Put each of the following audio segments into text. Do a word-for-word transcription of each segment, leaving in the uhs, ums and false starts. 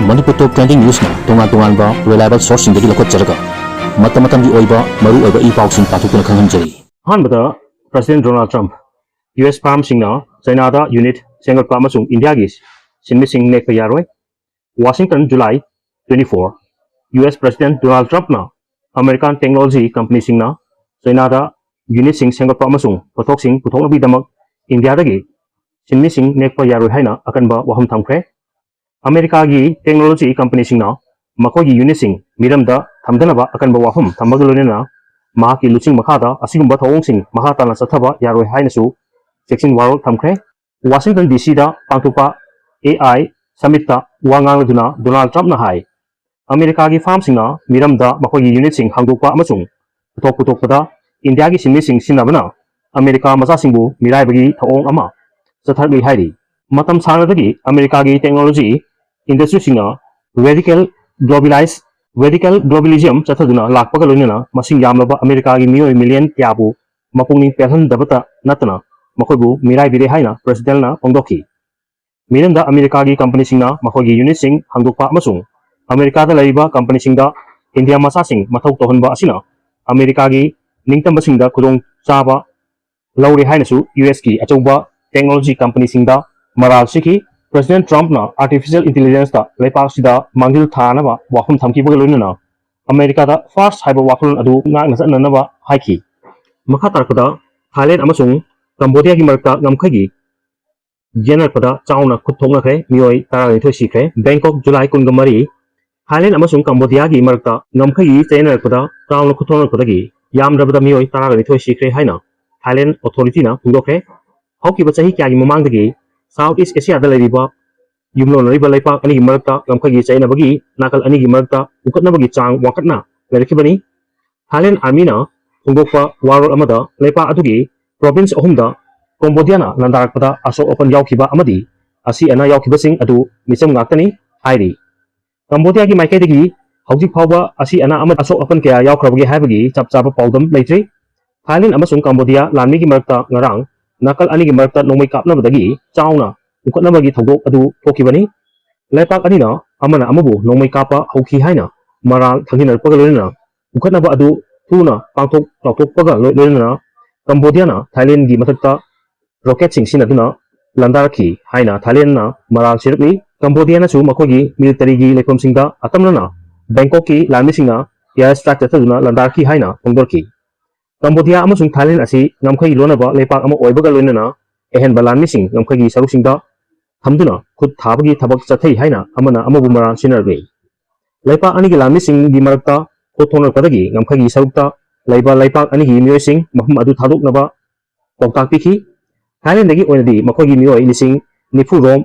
ꯃꯅꯤꯄꯨꯔ ꯇꯣꯞ trending ꯅ꯭ꯌꯨꯁꯅ ꯇꯣꯉꯥꯟ ꯇꯣꯉꯥꯟꯕ reliable ꯁꯣꯔꯁꯁꯤꯡꯗꯒꯤ ꯂꯧꯈꯠꯆꯔꯒ ꯃꯇꯝ ꯃꯇꯝꯒꯤ ꯑꯣꯏꯕ ꯃꯔꯨ ꯑꯣꯏꯕ ꯏ ꯄꯥꯎꯁꯤꯡ ꯄꯥꯊꯣꯛꯇꯨꯅ ꯈꯪꯍꯟꯖꯔꯤ꯫ ꯑꯍꯥꯟꯕꯗ, president Donald Trump U S ꯐꯥꯔꯝꯁꯤꯡꯅ ꯆꯩꯅꯥꯗ ꯌꯨꯅꯤꯠ ꯁꯦꯝꯒꯠꯄ ꯑꯃꯁꯨꯡ ꯏꯟꯗꯤꯌꯥꯒꯤ ꯁꯤꯟꯃꯤꯁꯤꯡ ꯅꯦꯛꯄ ꯌꯥꯔꯣꯏ꯫ Washington, July twenty four, U S president Donald ꯇ꯭ꯔꯝꯞꯅ ꯑꯃꯦꯔꯤꯀꯥꯟ ꯇꯦꯛꯅꯣꯂꯣꯖꯤ ꯀꯝꯄꯅꯤꯁꯤꯡꯅ ꯆꯩꯅꯥꯗ ꯌꯨꯅꯤꯠꯁꯤꯡ ꯁꯦꯝꯒꯠꯄ ꯑꯃꯁꯨꯡ ꯄꯣꯠꯊꯣꯛꯁꯤꯡ ꯄꯨꯊꯣꯛꯅꯕꯒꯤꯗꯃꯛ ꯏꯟꯗꯤꯌꯥꯗꯒꯤ ꯁꯤꯟꯃꯤꯁꯤꯡ ꯅꯦꯛꯄ ꯌꯥꯔꯣꯏ ꯍꯥꯏꯅ ꯑꯀꯟꯕ ꯋꯥꯐꯝ ꯊꯝꯈ꯭ꯔꯦ꯫ ꯑꯃꯦꯔꯤꯀꯥꯒꯤ ꯇꯦꯛꯅꯣꯂꯣꯖꯤ ꯀꯝꯄꯅꯤꯁꯤꯡꯅ ꯃꯈꯣꯏꯒꯤ ꯌꯨꯅꯤꯠꯁꯤꯡ ꯃꯤꯔꯝꯗ ꯊꯝꯗꯅꯕ ꯑꯀꯟꯕ ꯋꯥꯐꯝ ꯊꯝꯕꯒ ꯂꯣꯏꯅꯅ ꯃꯍꯥꯛꯀꯤ ꯂꯨꯆꯤꯡ ꯃꯈꯥꯗ ꯑꯁꯤꯒꯨꯝꯕ ꯊꯧꯑꯣꯡꯁꯤꯡ ꯃꯈꯥ ꯇꯥꯅ ꯆꯠꯊꯕ ꯌꯥꯔꯣꯏ ꯍꯥꯏꯅꯁꯨ ꯆꯦꯛꯁꯤꯟ ꯋꯥꯔꯣꯜ ꯊꯝꯈ꯭ꯔꯦ꯫ ꯋꯥꯁꯤꯡꯇꯟ ꯗꯤ ꯁꯤꯗ ꯄꯥꯡꯊꯣꯛꯄ ꯑꯦ ꯑꯥꯏ ꯁꯃꯤꯠꯇ ꯋꯥ ꯉꯥꯡꯂꯗꯨꯅ ꯗꯣꯅꯥꯜꯗ ꯇ꯭ꯔꯝꯞꯅ ꯍꯥꯏ, ꯑꯃꯦꯔꯤꯀꯥꯒꯤ ꯐꯥꯔꯝꯁꯤꯡꯅ ꯃꯤꯔꯝꯗ ꯃꯈꯣꯏꯒꯤ ꯌꯨꯅꯤꯠꯁꯤꯡ ꯍꯥꯡꯗꯣꯛꯄ ꯑꯃꯁꯨꯡ ꯄꯨꯊꯣꯛ ꯄꯨꯊꯣꯛꯄꯗ ꯏꯟꯗꯤꯌꯥꯒꯤ ꯁꯤꯟꯃꯤꯁꯤꯡ ꯁꯤꯖꯤꯟꯅꯕꯅ ꯑꯃꯦꯔꯤꯀꯥ ꯃꯆꯥꯁꯤꯡꯕꯨ ꯃꯤꯔꯥꯏꯕꯒꯤ ꯊꯧꯑꯣꯡ ꯑꯃ ꯆꯠꯊꯔꯛꯂꯤ ꯍꯥꯏꯔꯤ꯫ ꯃꯇꯝ ꯁꯥꯡꯅꯗꯒꯤ ꯑꯃꯦꯔꯤꯀꯥꯒꯤ ꯇꯦꯛꯅꯣꯂꯣꯖꯤ ꯏꯟꯗꯁꯇ꯭ꯔꯤꯁꯤꯡꯅ ꯔꯦꯗꯤꯀꯦꯜ ꯒ꯭ꯂꯣꯕꯤꯂꯥꯏꯁ, ꯔꯦꯗꯤꯀꯦꯜ ꯒ꯭ꯂꯣꯕꯤꯂꯤꯖꯝ ꯆꯠꯊꯗꯨꯅ ꯂꯥꯛꯄꯒ ꯂꯣꯏꯅꯅ ꯃꯁꯤꯡ ꯌꯥꯝꯂꯕ ꯑꯃꯦꯔꯤꯀꯥꯒꯤ ꯃꯤꯑꯣꯏ ꯃꯤꯂꯤꯌꯟ ꯀꯌꯥꯕꯨ ꯃꯄꯨꯛꯅꯤꯡ ꯄꯦꯜꯍꯟꯗꯕꯇ ꯅꯠꯇꯅ ꯃꯈꯣꯏꯕꯨ ꯃꯤꯔꯥꯏꯕꯤꯔꯦ ꯍꯥꯏꯅ ꯄ꯭ꯔꯦꯁꯤꯗꯦꯟꯠꯅ ꯐꯣꯡꯗꯣꯛꯈꯤ꯫ ꯃꯤꯔꯝꯗ ꯑꯃꯦꯔꯤꯀꯥꯒꯤ ꯀꯝꯄꯅꯤꯁꯤꯡꯅ ꯃꯈꯣꯏꯒꯤ ꯌꯨꯅꯤꯠꯁꯤꯡ ꯍꯥꯡꯗꯣꯛꯄ ꯑꯃꯁꯨꯡ ꯑꯃꯦꯔꯤꯀꯥꯗ ꯂꯩꯔꯤꯕ ꯀꯝꯄꯅꯤꯁꯤꯡꯗ ꯏꯟꯗꯤꯌꯥ ꯃꯆꯥꯁꯤꯡ ꯃꯊꯧ ꯇꯧꯍꯟꯕ ꯑꯁꯤꯅ ꯑꯃꯦꯔꯤꯀꯥꯒꯤ ꯅꯤꯡꯇꯝꯕꯁꯤꯡꯗ ꯈꯨꯗꯣꯡꯆꯥꯕ ꯂꯧꯔꯦ ꯍꯥꯏꯅꯁꯨ ꯌꯨ ꯑꯦꯁꯀꯤ ꯑꯆꯧꯕ ꯇꯦꯛꯅꯣꯂꯣꯖꯤ ꯀꯝꯄꯅꯤꯁꯤꯡꯗ ꯃꯔꯥꯜ ꯁꯤꯈꯤ꯫ ꯄ꯭ꯔꯦꯁꯤꯗꯦꯟꯠ ꯇ꯭ꯔꯝꯞꯅ ꯑꯥꯔꯇꯤꯐꯤꯁꯤꯌꯦꯜ ꯏꯟꯇꯦꯂꯤꯖꯦꯟꯁꯇ ꯂꯩꯄꯥꯛꯁꯤꯗ ꯃꯥꯡꯖꯤꯜ ꯊꯥꯅꯕ ꯋꯥꯐꯝ ꯊꯝꯈꯤꯕꯒ ꯂꯣꯏꯅꯅ ꯑꯃꯦꯔꯤꯀꯥꯗ ꯐꯥꯔꯁ ꯍꯥꯏꯕ ꯋꯥꯈꯜꯂꯣꯟ ꯑꯗꯨ ꯉꯥꯛꯅ ꯆꯠꯅꯅꯕ ꯍꯥꯏꯈꯤ꯫ ꯃꯈꯥ ꯇꯥꯔꯛꯄꯗ, ꯊꯥꯏꯂꯦꯟ ꯑꯃꯁꯨꯡ ꯀꯝꯕꯣꯗꯤꯌꯥꯒꯤ ꯃꯔꯛꯇ ꯉꯝꯈꯩꯒꯤ ꯌꯦꯟꯅꯔꯛꯄꯗ ꯆꯥꯎꯅ ꯈꯨꯠ ꯊꯣꯛꯅꯈ꯭ꯔꯦ, ꯃꯤꯑꯣꯏ ꯇꯔꯥꯅꯤꯊꯣꯏ ꯁꯤꯈ꯭ꯔꯦ꯫ ꯕꯦꯡꯀꯣꯛ, ꯖꯨꯂꯥꯏ ꯀꯨꯟꯃꯔꯤ, ꯊꯥꯏꯂꯦꯟ ꯑꯃꯁꯨꯡ ꯀꯝꯕꯣꯗꯤꯌꯥꯒꯤ ꯃꯔꯛꯇ ꯉꯝꯈꯩꯒꯤ ꯆꯌꯦꯠꯅꯔꯛꯄꯗ ꯆꯥꯎꯅ ꯈꯨꯠ ꯊꯣꯛꯅꯔꯛꯄꯗꯒꯤ ꯌꯥꯝꯗ꯭ꯔꯕꯗ ꯃꯤꯑꯣꯏ ꯇꯔꯥꯅꯤꯊꯣꯏ ꯁꯤꯈ꯭ꯔꯦ ꯍꯥꯏꯅ ꯊꯥꯏꯂꯦꯟ ꯑꯣꯊꯣꯔꯤꯇꯤꯅ ꯐꯣꯡꯗꯣꯛꯈ꯭ꯔꯦ꯫ ꯍꯧꯈꯤꯕ ꯆꯍꯤ ꯀꯌꯥꯒꯤ ꯃꯃꯥꯡꯗꯒꯤ ꯁꯥꯎꯠ ꯏꯁ ꯑꯦꯁꯤꯌꯥꯗ ꯂꯩꯔꯤꯕ ꯌꯨꯝꯂꯣꯟꯅꯔꯤꯕ ꯂꯩꯄꯥꯛ ꯑꯅꯤꯒꯤ ꯃꯔꯛꯇ ꯉꯝꯈꯩꯒꯤ ꯆꯌꯦꯠꯅꯕꯒꯤ ꯅꯥꯀꯜ ꯑꯅꯤꯒꯤ ꯃꯔꯛꯇ ꯎꯈꯠꯅꯕꯒꯤ ꯆꯥꯡ ꯋꯥꯡꯈꯠꯅ ꯂꯩꯔꯛꯈꯤꯕꯅꯤ꯫ ꯊꯥꯏꯂꯦꯟ ꯑꯥꯔꯃꯤꯅ ꯐꯣꯡꯗꯣꯛꯄ ꯋꯥꯔꯣꯜ ꯑꯃꯗ ꯂꯩꯄꯥꯛ ꯑꯗꯨꯒꯤ ꯄ꯭ꯔꯣꯚꯤꯟꯁ ꯑꯍꯨꯝꯗ ꯀꯣꯝꯕꯣꯗꯤꯌꯥꯅ ꯂꯥꯟꯗꯥꯔꯛꯄꯗ ꯑꯁꯣꯛ ꯑꯄꯟ ꯌꯥꯎꯈꯤꯕ ꯑꯃꯗꯤ ꯑꯁꯤ ꯑꯅꯥ ꯌꯥꯎꯈꯤꯕꯁꯤꯡ ꯑꯗꯨ ꯃꯤꯆꯝ ꯉꯥꯛꯇꯅꯤ ꯍꯥꯏꯔꯤ꯫ ꯀꯝꯕꯣꯗꯤꯌꯥꯒꯤ ꯃꯥꯏꯀꯩꯗꯒꯤ ꯍꯧꯖꯤꯛ ꯐꯥꯎꯕ ꯑꯁꯤ ꯑꯅꯥ ꯑꯃꯗꯤ ꯑꯁꯣꯛ ꯑꯄꯟ ꯀꯌꯥ ꯌꯥꯎꯈ꯭ꯔꯕꯒꯦ ꯍꯥꯏꯕꯒꯤ ꯆꯞ ꯆꯥꯕ ꯄꯥꯎꯗꯝ ꯂꯩꯇ꯭ꯔꯤ꯫ ꯊꯥꯏꯂꯦꯟ ꯑꯃꯁꯨꯡ ꯀꯝꯕꯣꯗꯤꯌꯥ ꯂꯥꯟꯃꯤꯒꯤ ꯃꯔꯛꯇ ꯉꯔꯥꯡ ꯅꯥꯀꯜ ꯑꯅꯤꯒꯤ ꯃꯔꯛꯇ ꯅꯣꯡꯃꯩ ꯀꯥꯞꯅꯕꯗꯒꯤ ꯆꯥꯎꯅ ꯎꯈꯠꯅꯕꯒꯤ ꯊꯧꯗꯣꯛ ꯑꯗꯨ ꯊꯣꯛꯈꯤꯕꯅꯤ꯫ ꯂꯩꯄꯥꯛ ꯑꯅꯤꯅ ꯑꯃꯅ ꯑꯃꯕꯨ ꯅꯣꯡꯃꯩ ꯀꯥꯞꯄ ꯍꯧꯈꯤ ꯍꯥꯏꯅ ꯃꯔꯥꯜ ꯊꯥꯡꯖꯤꯟꯅꯔꯛꯄꯒ ꯂꯣꯏꯅꯅ ꯎꯈꯠꯅꯕ ꯑꯗꯨ ꯊꯨꯅ ꯄꯥꯡꯊꯣꯛ ꯆꯥꯎꯊꯣꯛꯄꯒ ꯂꯣꯏ- ꯂꯣꯏꯅꯅ ꯀꯝꯕꯣꯗꯤꯌꯥꯅ ꯊꯥꯏꯂꯦꯟꯒꯤ ꯃꯊꯛꯇ ꯔꯣꯀꯦꯠꯁꯤꯡ ꯁꯤꯖꯤꯟꯅꯗꯨꯅ ꯂꯥꯟꯗꯥꯔꯛꯈꯤ ꯍꯥꯏꯅ ꯊꯥꯏꯂꯦꯟꯅ ꯃꯔꯥꯜ ꯁꯤꯔꯛꯂꯤ꯫ ꯀꯝꯕꯣꯗꯤꯌꯥꯅꯁꯨ ꯃꯈꯣꯏꯒꯤ ꯃꯤꯂꯤꯇꯔꯤꯒꯤ ꯂꯩꯐꯝꯁꯤꯡꯗ ꯑꯇꯝꯅꯅ ꯕꯦꯡꯀꯣꯛꯀꯤ ꯂꯥꯟꯃꯤꯁꯤꯡꯅ ꯑꯦꯌꯔ ꯁ꯭ꯇ꯭ꯔꯥꯏꯛ ꯆꯠꯊꯗꯨꯅ ꯂꯥꯟꯗꯥꯔꯛꯈꯤ ꯍꯥꯏꯅ ꯐꯣꯡꯗꯣꯔꯛꯈꯤ꯫ ꯀꯝꯕꯣꯗꯤꯌꯥ ꯑꯃꯁꯨꯡ ꯊꯥꯏꯂꯦꯟ ꯑꯁꯤ ꯉꯝꯈꯩ ꯂꯣꯟꯅꯕ ꯂꯩꯄꯥꯛ ꯑꯃ ꯑꯣꯏꯕꯒ ꯂꯣꯏꯅꯅ ꯑꯍꯦꯟꯕ ꯂꯥꯟꯃꯤꯁꯤꯡ ꯉꯝꯈꯩꯒꯤ ꯁꯔꯨꯛꯁꯤꯡꯗ ꯊꯝꯗꯨꯅ ꯈꯨꯠ ꯊꯥꯕꯒꯤ ꯊꯕꯛ ꯆꯠꯊꯩ ꯍꯥꯏꯅ ꯑꯃꯅ ꯑꯃꯕꯨ ꯃꯔꯥꯜ ꯁꯤꯟꯅꯔꯛꯂꯤ꯫ ꯂꯩꯄꯥꯛ ꯑꯅꯤꯒꯤ ꯂꯥꯟꯃꯤꯁꯤꯡꯒꯤ ꯃꯔꯛꯇ ꯄꯣꯠ ꯊꯣꯛꯅꯔꯛꯄꯗꯒꯤ ꯉꯝꯈꯩꯒꯤ ꯁꯔꯨꯛꯇ ꯂꯩꯕ ꯂꯩꯄꯥꯛ ꯑꯅꯤꯒꯤ ꯃꯤꯑꯣꯏꯁꯤꯡ ꯃꯐꯝ ꯑꯗꯨ ꯊꯥꯗꯣꯛꯅꯕ ꯄꯥꯎꯇꯥꯛ ꯄꯤꯈꯤ꯫ ꯊꯥꯏꯂꯦꯟꯗꯒꯤ ꯑꯣꯏꯅꯗꯤ ꯃꯈꯣꯏꯒꯤ ꯃꯤꯑꯣꯏ ꯂꯤꯁꯤꯡ ꯅꯤꯐꯨ ꯔꯣꯝ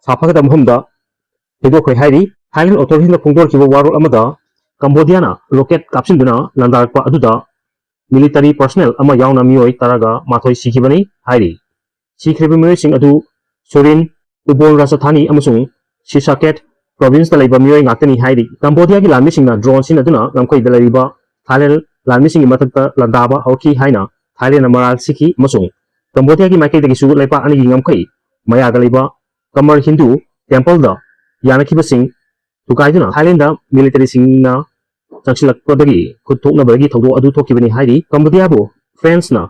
ꯁꯥꯐꯒꯗꯕ ꯃꯐꯝꯗ ꯊꯩꯗꯣꯛꯈ꯭ꯔꯦ ꯍꯥꯏꯔꯤ꯫ ꯊꯥꯏꯂꯦꯟ ꯑꯣꯊꯣꯔꯤꯇꯤꯅ ꯐꯣꯡꯗꯣꯔꯛꯈꯤꯕ ꯋꯥꯔꯣꯜ ꯑꯃꯗ ꯀꯝꯕꯣꯗꯤꯌꯥꯅ ꯔꯣꯀꯦꯠ ꯀꯥꯞꯁꯤꯟꯗꯨꯅ ꯂꯥꯟꯗꯥꯔꯛꯄ ꯑꯗꯨꯗ ꯃꯤꯂꯤꯇꯔꯤ ꯄꯔꯁꯅꯦꯜ ꯑꯃ ꯌꯥꯎꯅ ꯃꯤꯑꯣꯏ ꯇꯔꯥꯒ ꯃꯥꯊꯣꯏ ꯁꯤꯈꯤꯕꯅꯤ ꯍꯥꯏꯔꯤ꯫ ꯁꯤꯈ꯭ꯔꯤꯕ ꯃꯤꯑꯣꯏꯁꯤꯡ ꯑꯗꯨ ꯁꯨꯔꯤꯟ, ꯎꯕꯣꯟ ꯔꯥꯖꯊꯥꯅꯤ ꯑꯃꯁꯨꯡ ꯁꯤꯁꯥꯀꯦꯠ ꯄ꯭ꯔꯣꯚꯤꯟꯁꯇ ꯂꯩꯕ ꯃꯤꯑꯣꯏ ꯉꯥꯛꯇꯅꯤ ꯍꯥꯏꯔꯤ꯫ ꯀꯝꯕꯣꯗꯤꯌꯥꯒꯤ ꯂꯥꯟꯃꯤꯁꯤꯡꯅ ꯗ꯭ꯔꯣꯟ ꯁꯤꯖꯤꯟꯅꯗꯨꯅ ꯉꯝꯈꯩꯗ ꯂꯩꯔꯤꯕ ꯊꯥꯏꯂꯦꯟ ꯂꯥꯟꯃꯤꯁꯤꯡꯒꯤ ꯃꯊꯛꯇ ꯂꯥꯟꯗꯥꯕ ꯍꯧꯔꯛꯈꯤ ꯍꯥꯏꯅ ꯊꯥꯏꯂꯦꯟꯅ ꯃꯔꯥꯜ ꯁꯤꯈꯤ ꯑꯃꯁꯨꯡ ꯀꯝꯕꯣꯗꯤꯌꯥꯒꯤ ꯃꯥꯏꯀꯩꯗꯒꯤꯁꯨ ꯂꯩꯄꯥꯛ ꯑꯅꯤꯒꯤ ꯉꯝꯈꯩ ꯃꯌꯥꯗ ꯂꯩꯕ ꯀꯃꯔ ꯍꯤꯟꯗꯨ ꯇꯦꯝꯄꯜꯗ ꯌꯥꯅꯈꯤꯕꯁꯤꯡ ꯊꯨꯒꯥꯏꯗꯨꯅ ꯊꯥꯏꯂꯦꯟꯗ ꯃꯤꯂꯤꯇꯔꯤꯁꯤꯡꯅ ꯆꯪꯁꯤꯜꯂꯛꯄꯗꯒꯤ ꯈꯨꯠ ꯊꯣꯛꯅꯕꯗꯒꯤ ꯊꯧꯗꯣꯛ ꯑꯗꯨ ꯊꯣꯛꯈꯤꯕꯅꯤ ꯍꯥꯏꯔꯤ꯫ ꯀꯝꯕꯣꯗꯤꯌꯥꯕꯨ ꯐ꯭ꯔꯦꯟꯁꯅ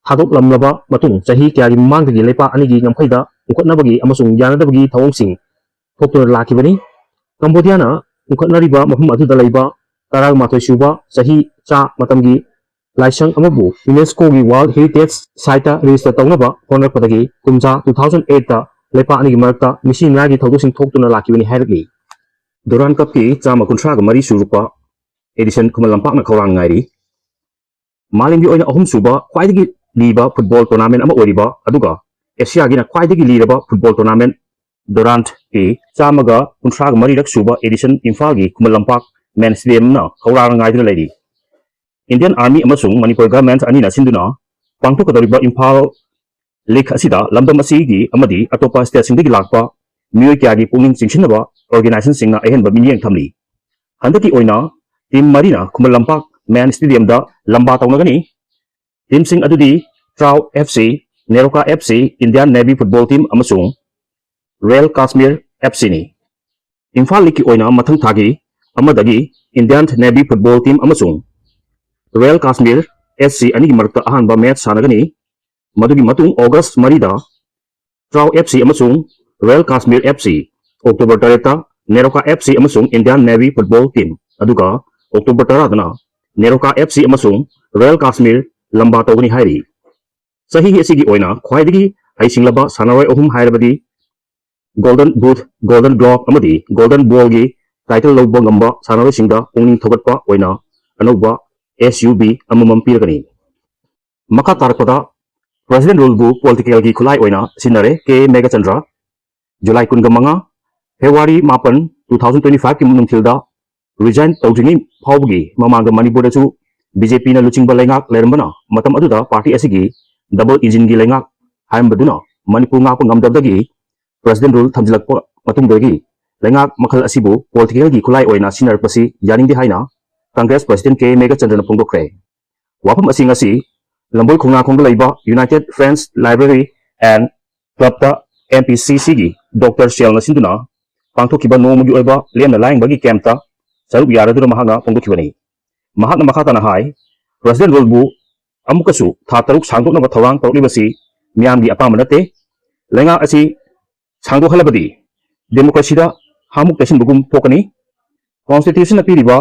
ꯊꯥꯗꯣꯛꯂꯝꯂꯕ ꯃꯇꯨꯡ ꯆꯍꯤ ꯀꯌꯥꯒꯤ ꯃꯃꯥꯡꯗꯒꯤ ꯂꯩꯄꯥꯛ ꯑꯅꯤꯒꯤ ꯉꯝꯈꯩꯗ ꯄꯨꯈꯠꯅꯕꯒꯤ ꯑꯃꯁꯨꯡ ꯌꯥꯅꯗꯕꯒꯤ ꯊꯧꯑꯣꯡꯁꯤꯡ ꯊꯣꯛꯇꯨꯅ ꯂꯥꯛꯈꯤꯕꯅꯤ꯫ ꯀꯝꯕꯣꯗꯤꯌꯥꯅ ꯄꯨꯈꯠꯅꯔꯤꯕ ꯃꯐꯝ ꯑꯗꯨꯗ ꯂꯩꯕ ꯇꯔꯥꯃꯥꯊꯣꯏ ꯁꯨꯕ ꯆꯍꯤ ꯆꯥ ꯃꯇꯝꯒꯤ ꯂꯥꯏꯁꯪ ꯑꯃꯕꯨ ꯌꯨꯅꯦꯁꯀꯣꯒꯤ ꯋꯥꯔꯜꯗ ꯍꯦꯔꯤꯇꯦꯖ ꯁꯥꯏꯠꯇ ꯔꯦꯖꯤꯁꯇꯔ ꯇꯧꯅꯕ ꯍꯣꯠꯅꯔꯛꯄꯗꯒꯤ ꯀꯨꯝꯖꯥ ꯇꯨ ꯊꯥꯎꯖꯟ ꯑꯦꯠꯇ ꯂꯩꯄꯥꯛ ꯑꯅꯤꯒꯤ ꯃꯔꯛꯇ ꯃꯤꯁꯤ ꯃꯤꯅꯥꯒꯤ ꯊꯧꯗꯣꯛꯁꯤꯡ ꯊꯣꯛꯇꯨꯅ ꯂꯥꯛꯈꯤꯕꯅꯤ ꯍꯥꯏꯔꯛꯂꯤ꯫ ꯗꯨꯔꯥꯟ ꯀꯞꯀꯤ ꯆꯥꯝꯃ ꯀꯨꯟꯊ꯭ꯔꯥꯒ ꯃꯔꯤ ꯁꯨꯔꯛꯄ ꯑꯦꯗꯤꯁꯟ ꯈꯨꯃꯟ ꯂꯝꯄꯥꯛꯅ ꯈꯧꯔꯥꯡ ꯉꯥꯏꯔꯤ꯫ ꯃꯥꯂꯦꯝꯒꯤ ꯑꯣꯏꯅ ꯑꯍꯨꯝꯁꯨꯕ ꯈ꯭ꯋꯥꯏꯗꯒꯤ ꯂꯤꯕ ꯐꯨꯠꯕꯣꯜ ꯇꯣꯔꯅꯥꯃꯦꯟ ꯑꯃ ꯑꯣꯏꯔꯤꯕ ꯑꯗꯨꯒ ꯑꯦꯁꯤꯌꯥꯒꯤꯅ ꯈ꯭ꯋꯥꯏꯗꯒꯤ ꯂꯤꯔꯕ ꯐꯨꯠꯕꯣꯜ ꯇꯣꯔꯅꯥꯃꯦꯟ ꯗꯨꯔꯥꯟꯠꯀꯤ ꯆꯥꯝꯃꯒ ꯀꯨꯟꯊ꯭ꯔꯥꯒ ꯃꯔꯤꯔꯛ ꯁꯨꯕ ꯑꯦꯗꯤꯁꯟ ꯏꯝꯐꯥꯜꯒꯤ ꯈꯨꯃꯟ ꯂꯝꯄꯥꯛ ꯃꯦꯟ ꯁ꯭ꯇꯦꯗꯤꯌꯝꯅ ꯈꯧꯔꯥꯡꯅ ꯉꯥꯏꯗꯨꯅ ꯂꯩꯔꯤ꯫ ꯏꯟꯗꯤꯌꯟ ꯑꯥꯔꯃꯤ ꯑꯃꯁꯨꯡ ꯃꯅꯤꯄꯨꯔ ꯒꯚꯔꯟꯃꯦꯟꯠ ꯑꯅꯤꯅ ꯁꯤꯟꯗꯨꯅ ꯄꯥꯡꯊꯣꯛꯀꯗꯧꯔꯤꯕ ꯏꯝꯐꯥꯜ ꯂꯤꯒ ꯑꯁꯤꯗ ꯂꯝꯗꯝ ꯑꯁꯤꯒꯤ ꯑꯃꯗꯤ ꯑꯇꯣꯞꯄ ꯁ꯭ꯇꯦꯠꯁꯤꯡꯗꯒꯤ ꯂꯥꯛꯄ ꯃꯤꯑꯣꯏ ꯀꯌꯥꯒꯤ ꯄꯨꯛꯅꯤꯡ ꯆꯤꯡꯁꯤꯟꯅꯕ ꯑꯣꯔꯒꯅꯥꯏꯖꯦꯁꯟꯁꯤꯡꯅ ꯑꯍꯦꯟꯕ ꯃꯤꯠꯌꯦꯡ ꯊꯝꯂꯤ꯫ ꯍꯟꯗꯛꯀꯤ ꯑꯣꯏꯅ ꯇꯤꯝ ꯃꯔꯤꯅ ꯈꯨꯃꯟ ꯂꯝꯄꯥꯛ ꯃꯦꯟ ꯁ꯭ꯇꯦꯗꯤꯌꯝꯗ ꯂꯝꯕꯥ ꯇꯧꯅꯒꯅꯤ꯫ ꯇꯤꯝꯁꯤꯡ ꯑꯗꯨꯗꯤ TRAU F C, NEROCA F C, Indian navy football team ꯑꯃꯁꯨꯡ ꯔꯣꯌꯦꯜ ꯀꯥꯁꯃꯤꯔ ꯑꯦꯐ ꯁꯤꯅꯤ꯫ ꯏꯝꯐꯥꯜ ꯂꯤꯛꯀꯤ ꯑꯣꯏꯅ ꯃꯊꯪ ꯊꯥꯒꯤ ꯑꯃꯗꯒꯤ Indian Navy football team ꯑꯃꯁꯨꯡ Royal Kashmir F C ꯑꯅꯤꯒꯤ ꯃꯔꯛꯇ ꯑꯍꯥꯟꯕ ꯃꯦꯠꯆ ꯁꯥꯟꯅꯒꯅꯤ꯫ ꯃꯗꯨꯒꯤ ꯃꯇꯨꯡ ꯑꯣꯒꯁ ꯃꯔꯤꯗ ꯇ꯭ꯔꯥꯎ F C ꯑꯃꯁꯨꯡ Royal Kashmir F C, October ꯇꯔꯦꯠꯇ ꯅꯦꯔꯣꯀꯥ F C ꯑꯃꯁꯨꯡ Indian Navy football team, ꯑꯗꯨꯒ ꯑꯣꯛꯇꯣꯕꯔ ꯇꯔꯥꯗꯅ ꯅꯦꯔꯣꯀꯥ F C ꯑꯃꯁꯨꯡ Royal Kashmir ꯂꯝꯕꯥ ꯇꯧꯒꯅꯤ ꯍꯥꯏꯔꯤ꯫ ꯆꯍꯤ ꯑꯁꯤꯒꯤ ꯑꯣꯏꯅ ꯈ꯭ꯋꯥꯏꯗꯒꯤ ꯍꯩꯁꯤꯡꯂꯕ ꯁꯥꯟꯅꯔꯣꯏ ꯑꯍꯨꯝ ꯍꯥꯏꯔꯕꯗꯤ Golden Boot, Golden Glove ꯑꯃꯗꯤ Golden Ballꯒꯤ title ꯂꯧꯕ ꯉꯝꯕ ꯁꯥꯟꯅꯔꯣꯏꯁꯤꯡꯗ ꯄꯨꯛꯅꯤꯡ ꯊꯧꯒꯠꯄ ꯑꯣꯏꯅ ꯑꯅꯧꯕ S U B ꯑꯃꯃꯝ ꯄꯤꯔꯒꯅꯤ꯫ ꯃꯈꯥ ꯇꯥꯔꯛꯄꯗ President Ruleꯕꯨ politicalꯒꯤ ꯈꯨꯠꯂꯥꯏ ꯑꯣꯏꯅ ꯁꯤꯖꯤꯟꯅꯔꯦ ꯀꯦ ꯃꯦꯘꯆꯟꯗ꯭ꯔ꯫ ꯖꯨꯂꯥꯏ ꯀꯨꯟꯒ ꯃꯉꯥ, ꯐꯦꯕ꯭ꯔꯨꯋꯥꯔꯤ ꯃꯥꯄꯟ, two thousand twenty fiveꯀꯤ ꯅꯨꯡꯊꯤꯜꯗ resign ꯇꯧꯗ꯭ꯔꯤꯉꯩ ꯐꯥꯎꯕꯒꯤ ꯃꯃꯥꯡꯗ ꯃꯅꯤꯄꯨꯔꯗꯁꯨ BJPꯅ ꯂꯨꯆꯤꯡꯕ ꯂꯩꯉꯥꯛ ꯂꯩꯔꯝꯕꯅ ꯃꯇꯝ ꯑꯗꯨꯗ party ꯑꯁꯤꯒꯤ double engineꯒꯤ ꯂꯩꯉꯥꯛ ꯍꯥꯏꯔꯝꯕꯗꯨꯅ ꯃꯅꯤꯄꯨꯔ ꯉꯥꯛꯄ ꯉꯝꯗꯕꯗꯒꯤ President Rule ꯊꯝꯖꯤꯜꯂꯛꯄ ꯃꯇꯨꯡꯗꯒꯤ ꯂꯩꯉꯥꯛ ꯃꯈꯜ ꯑꯁꯤꯕꯨ politicalꯒꯤ ꯈꯨꯠꯂꯥꯏ ꯑꯣꯏꯅ ꯁꯤꯖꯤꯟꯅꯔꯛꯄꯁꯤ ꯌꯥꯅꯤꯡꯗꯦ ꯍꯥꯏꯅ Congress President ꯀꯦ ꯃꯦꯘꯆꯟꯗ꯭ꯔꯅ ꯐꯣꯡꯗꯣꯛꯈ꯭ꯔꯦ꯫ ꯋꯥꯐꯝ ꯑꯁꯤ ꯉꯁꯤ ꯂꯝꯕꯣꯏ ꯈꯣꯡꯅꯥꯡꯈꯣꯡꯗ ꯂꯩꯕ United Friends Library and Clubꯇ NPCCꯒꯤ Doctor ꯁꯦꯜꯅ ꯁꯤꯟꯗꯨꯅ ꯄꯥꯡꯊꯣꯛꯈꯤꯕ ꯅꯣꯡꯃꯒꯤ ꯑꯣꯏꯕ ꯂꯦꯝꯅ ꯂꯥꯏꯌꯦꯡꯕꯒꯤ campꯇ ꯁꯔꯨꯛ ꯌꯥꯔꯗꯨꯅ ꯃꯍꯥꯛꯅ ꯐꯣꯡꯗꯣꯛꯈꯤꯕꯅꯤ꯫ ꯃꯍꯥꯛꯅ ꯃꯈꯥ ꯇꯥꯅ ꯍꯥꯏ, President Ruleꯕꯨ ꯑꯃꯨꯛꯀꯁꯨ ꯊꯥ ꯇꯔꯨꯛ ꯁꯥꯡꯗꯣꯛꯅꯕ ꯊꯧꯔꯥꯡ ꯇꯧꯔꯛꯂꯤꯕꯁꯤ ꯃꯤꯌꯥꯝꯒꯤ ꯑꯄꯥꯝꯕ ꯅꯠꯇꯦ꯫ ꯂꯩꯉꯥꯛ ꯑꯁꯤ ꯁꯥꯡꯗꯣꯛꯍꯜꯂꯕꯗꯤ democracyꯗ ꯍꯥꯃꯨꯛ ꯇꯩꯁꯤꯟꯕꯒꯨꯝ ꯊꯣꯛꯀꯅꯤ꯫ Constitutionꯅ ꯄꯤꯔꯤꯕ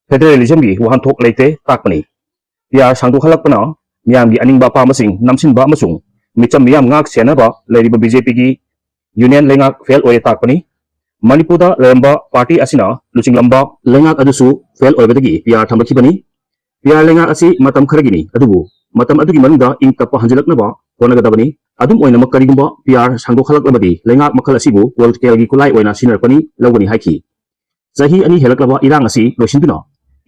federalismꯒꯤ ꯋꯥꯍꯟꯊꯣꯛ ꯂꯩꯇꯦ ꯇꯥꯛꯄꯅꯤ꯫ PR ꯁꯥꯡꯗꯣꯛꯍꯜꯂꯛꯄꯅ ꯃꯤꯌꯥꯝꯒꯤ ꯑꯅꯤꯡꯕ ꯑꯄꯥꯝꯕꯁꯤꯡ ꯅꯝꯁꯤꯟꯕ ꯑꯃꯁꯨꯡ ꯃꯤꯆꯝ ꯃꯤꯌꯥꯝ ꯉꯥꯛ ꯁꯦꯟꯅꯕ ꯂꯩꯔꯤꯕ BJPꯒꯤ union ꯂꯩꯉꯥꯛ fail ꯑꯣꯏꯔꯦ ꯇꯥꯛꯄꯅꯤ꯫ ꯃꯅꯤꯄꯨꯔꯗ ꯂꯩꯔꯝꯕ party ꯑꯁꯤꯅ ꯂꯨꯆꯤꯡꯂꯝꯕ ꯂꯩꯉꯥꯛ ꯑꯗꯨꯁꯨ fail ꯑꯣꯏꯕꯗꯒꯤ PR ꯊꯝꯂꯛꯈꯤꯕꯅꯤ꯫ PR ꯂꯩꯉꯥꯛ ꯑꯁꯤ ꯃꯇꯝ ꯈꯔꯒꯤꯅꯤ, ꯑꯗꯨꯕꯨ ꯃꯇꯝ ꯑꯗꯨꯒꯤ ꯃꯅꯨꯡꯗ ꯏꯪ ꯇꯞꯄ ꯍꯟꯖꯤꯜꯂꯛꯅꯕ ꯍꯣꯠꯅꯒꯗꯕꯅꯤ꯫ ꯑꯗꯨꯝ ꯑꯣꯏꯅꯃꯛ, ꯀꯔꯤꯒꯨꯝꯕ PR ꯁꯥꯡꯗꯣꯛꯍꯜꯂꯛꯂꯕꯗꯤ ꯂꯩꯉꯥꯛ ꯃꯈꯜ ꯑꯁꯤꯕꯨ politicalꯒꯤ ꯈꯨꯠꯂꯥꯏ ꯑꯣꯏꯅ ꯁꯤꯖꯤꯟꯅꯔꯛꯄꯅꯤ ꯂꯧꯒꯅꯤ ꯍꯥꯏꯈꯤ꯫ ꯆꯍꯤ ꯑꯅꯤ ꯍꯦꯜꯂꯛꯂꯕ ꯏꯔꯥꯡ ꯑꯁꯤ ꯂꯣꯏꯁꯤꯟꯗꯨꯅ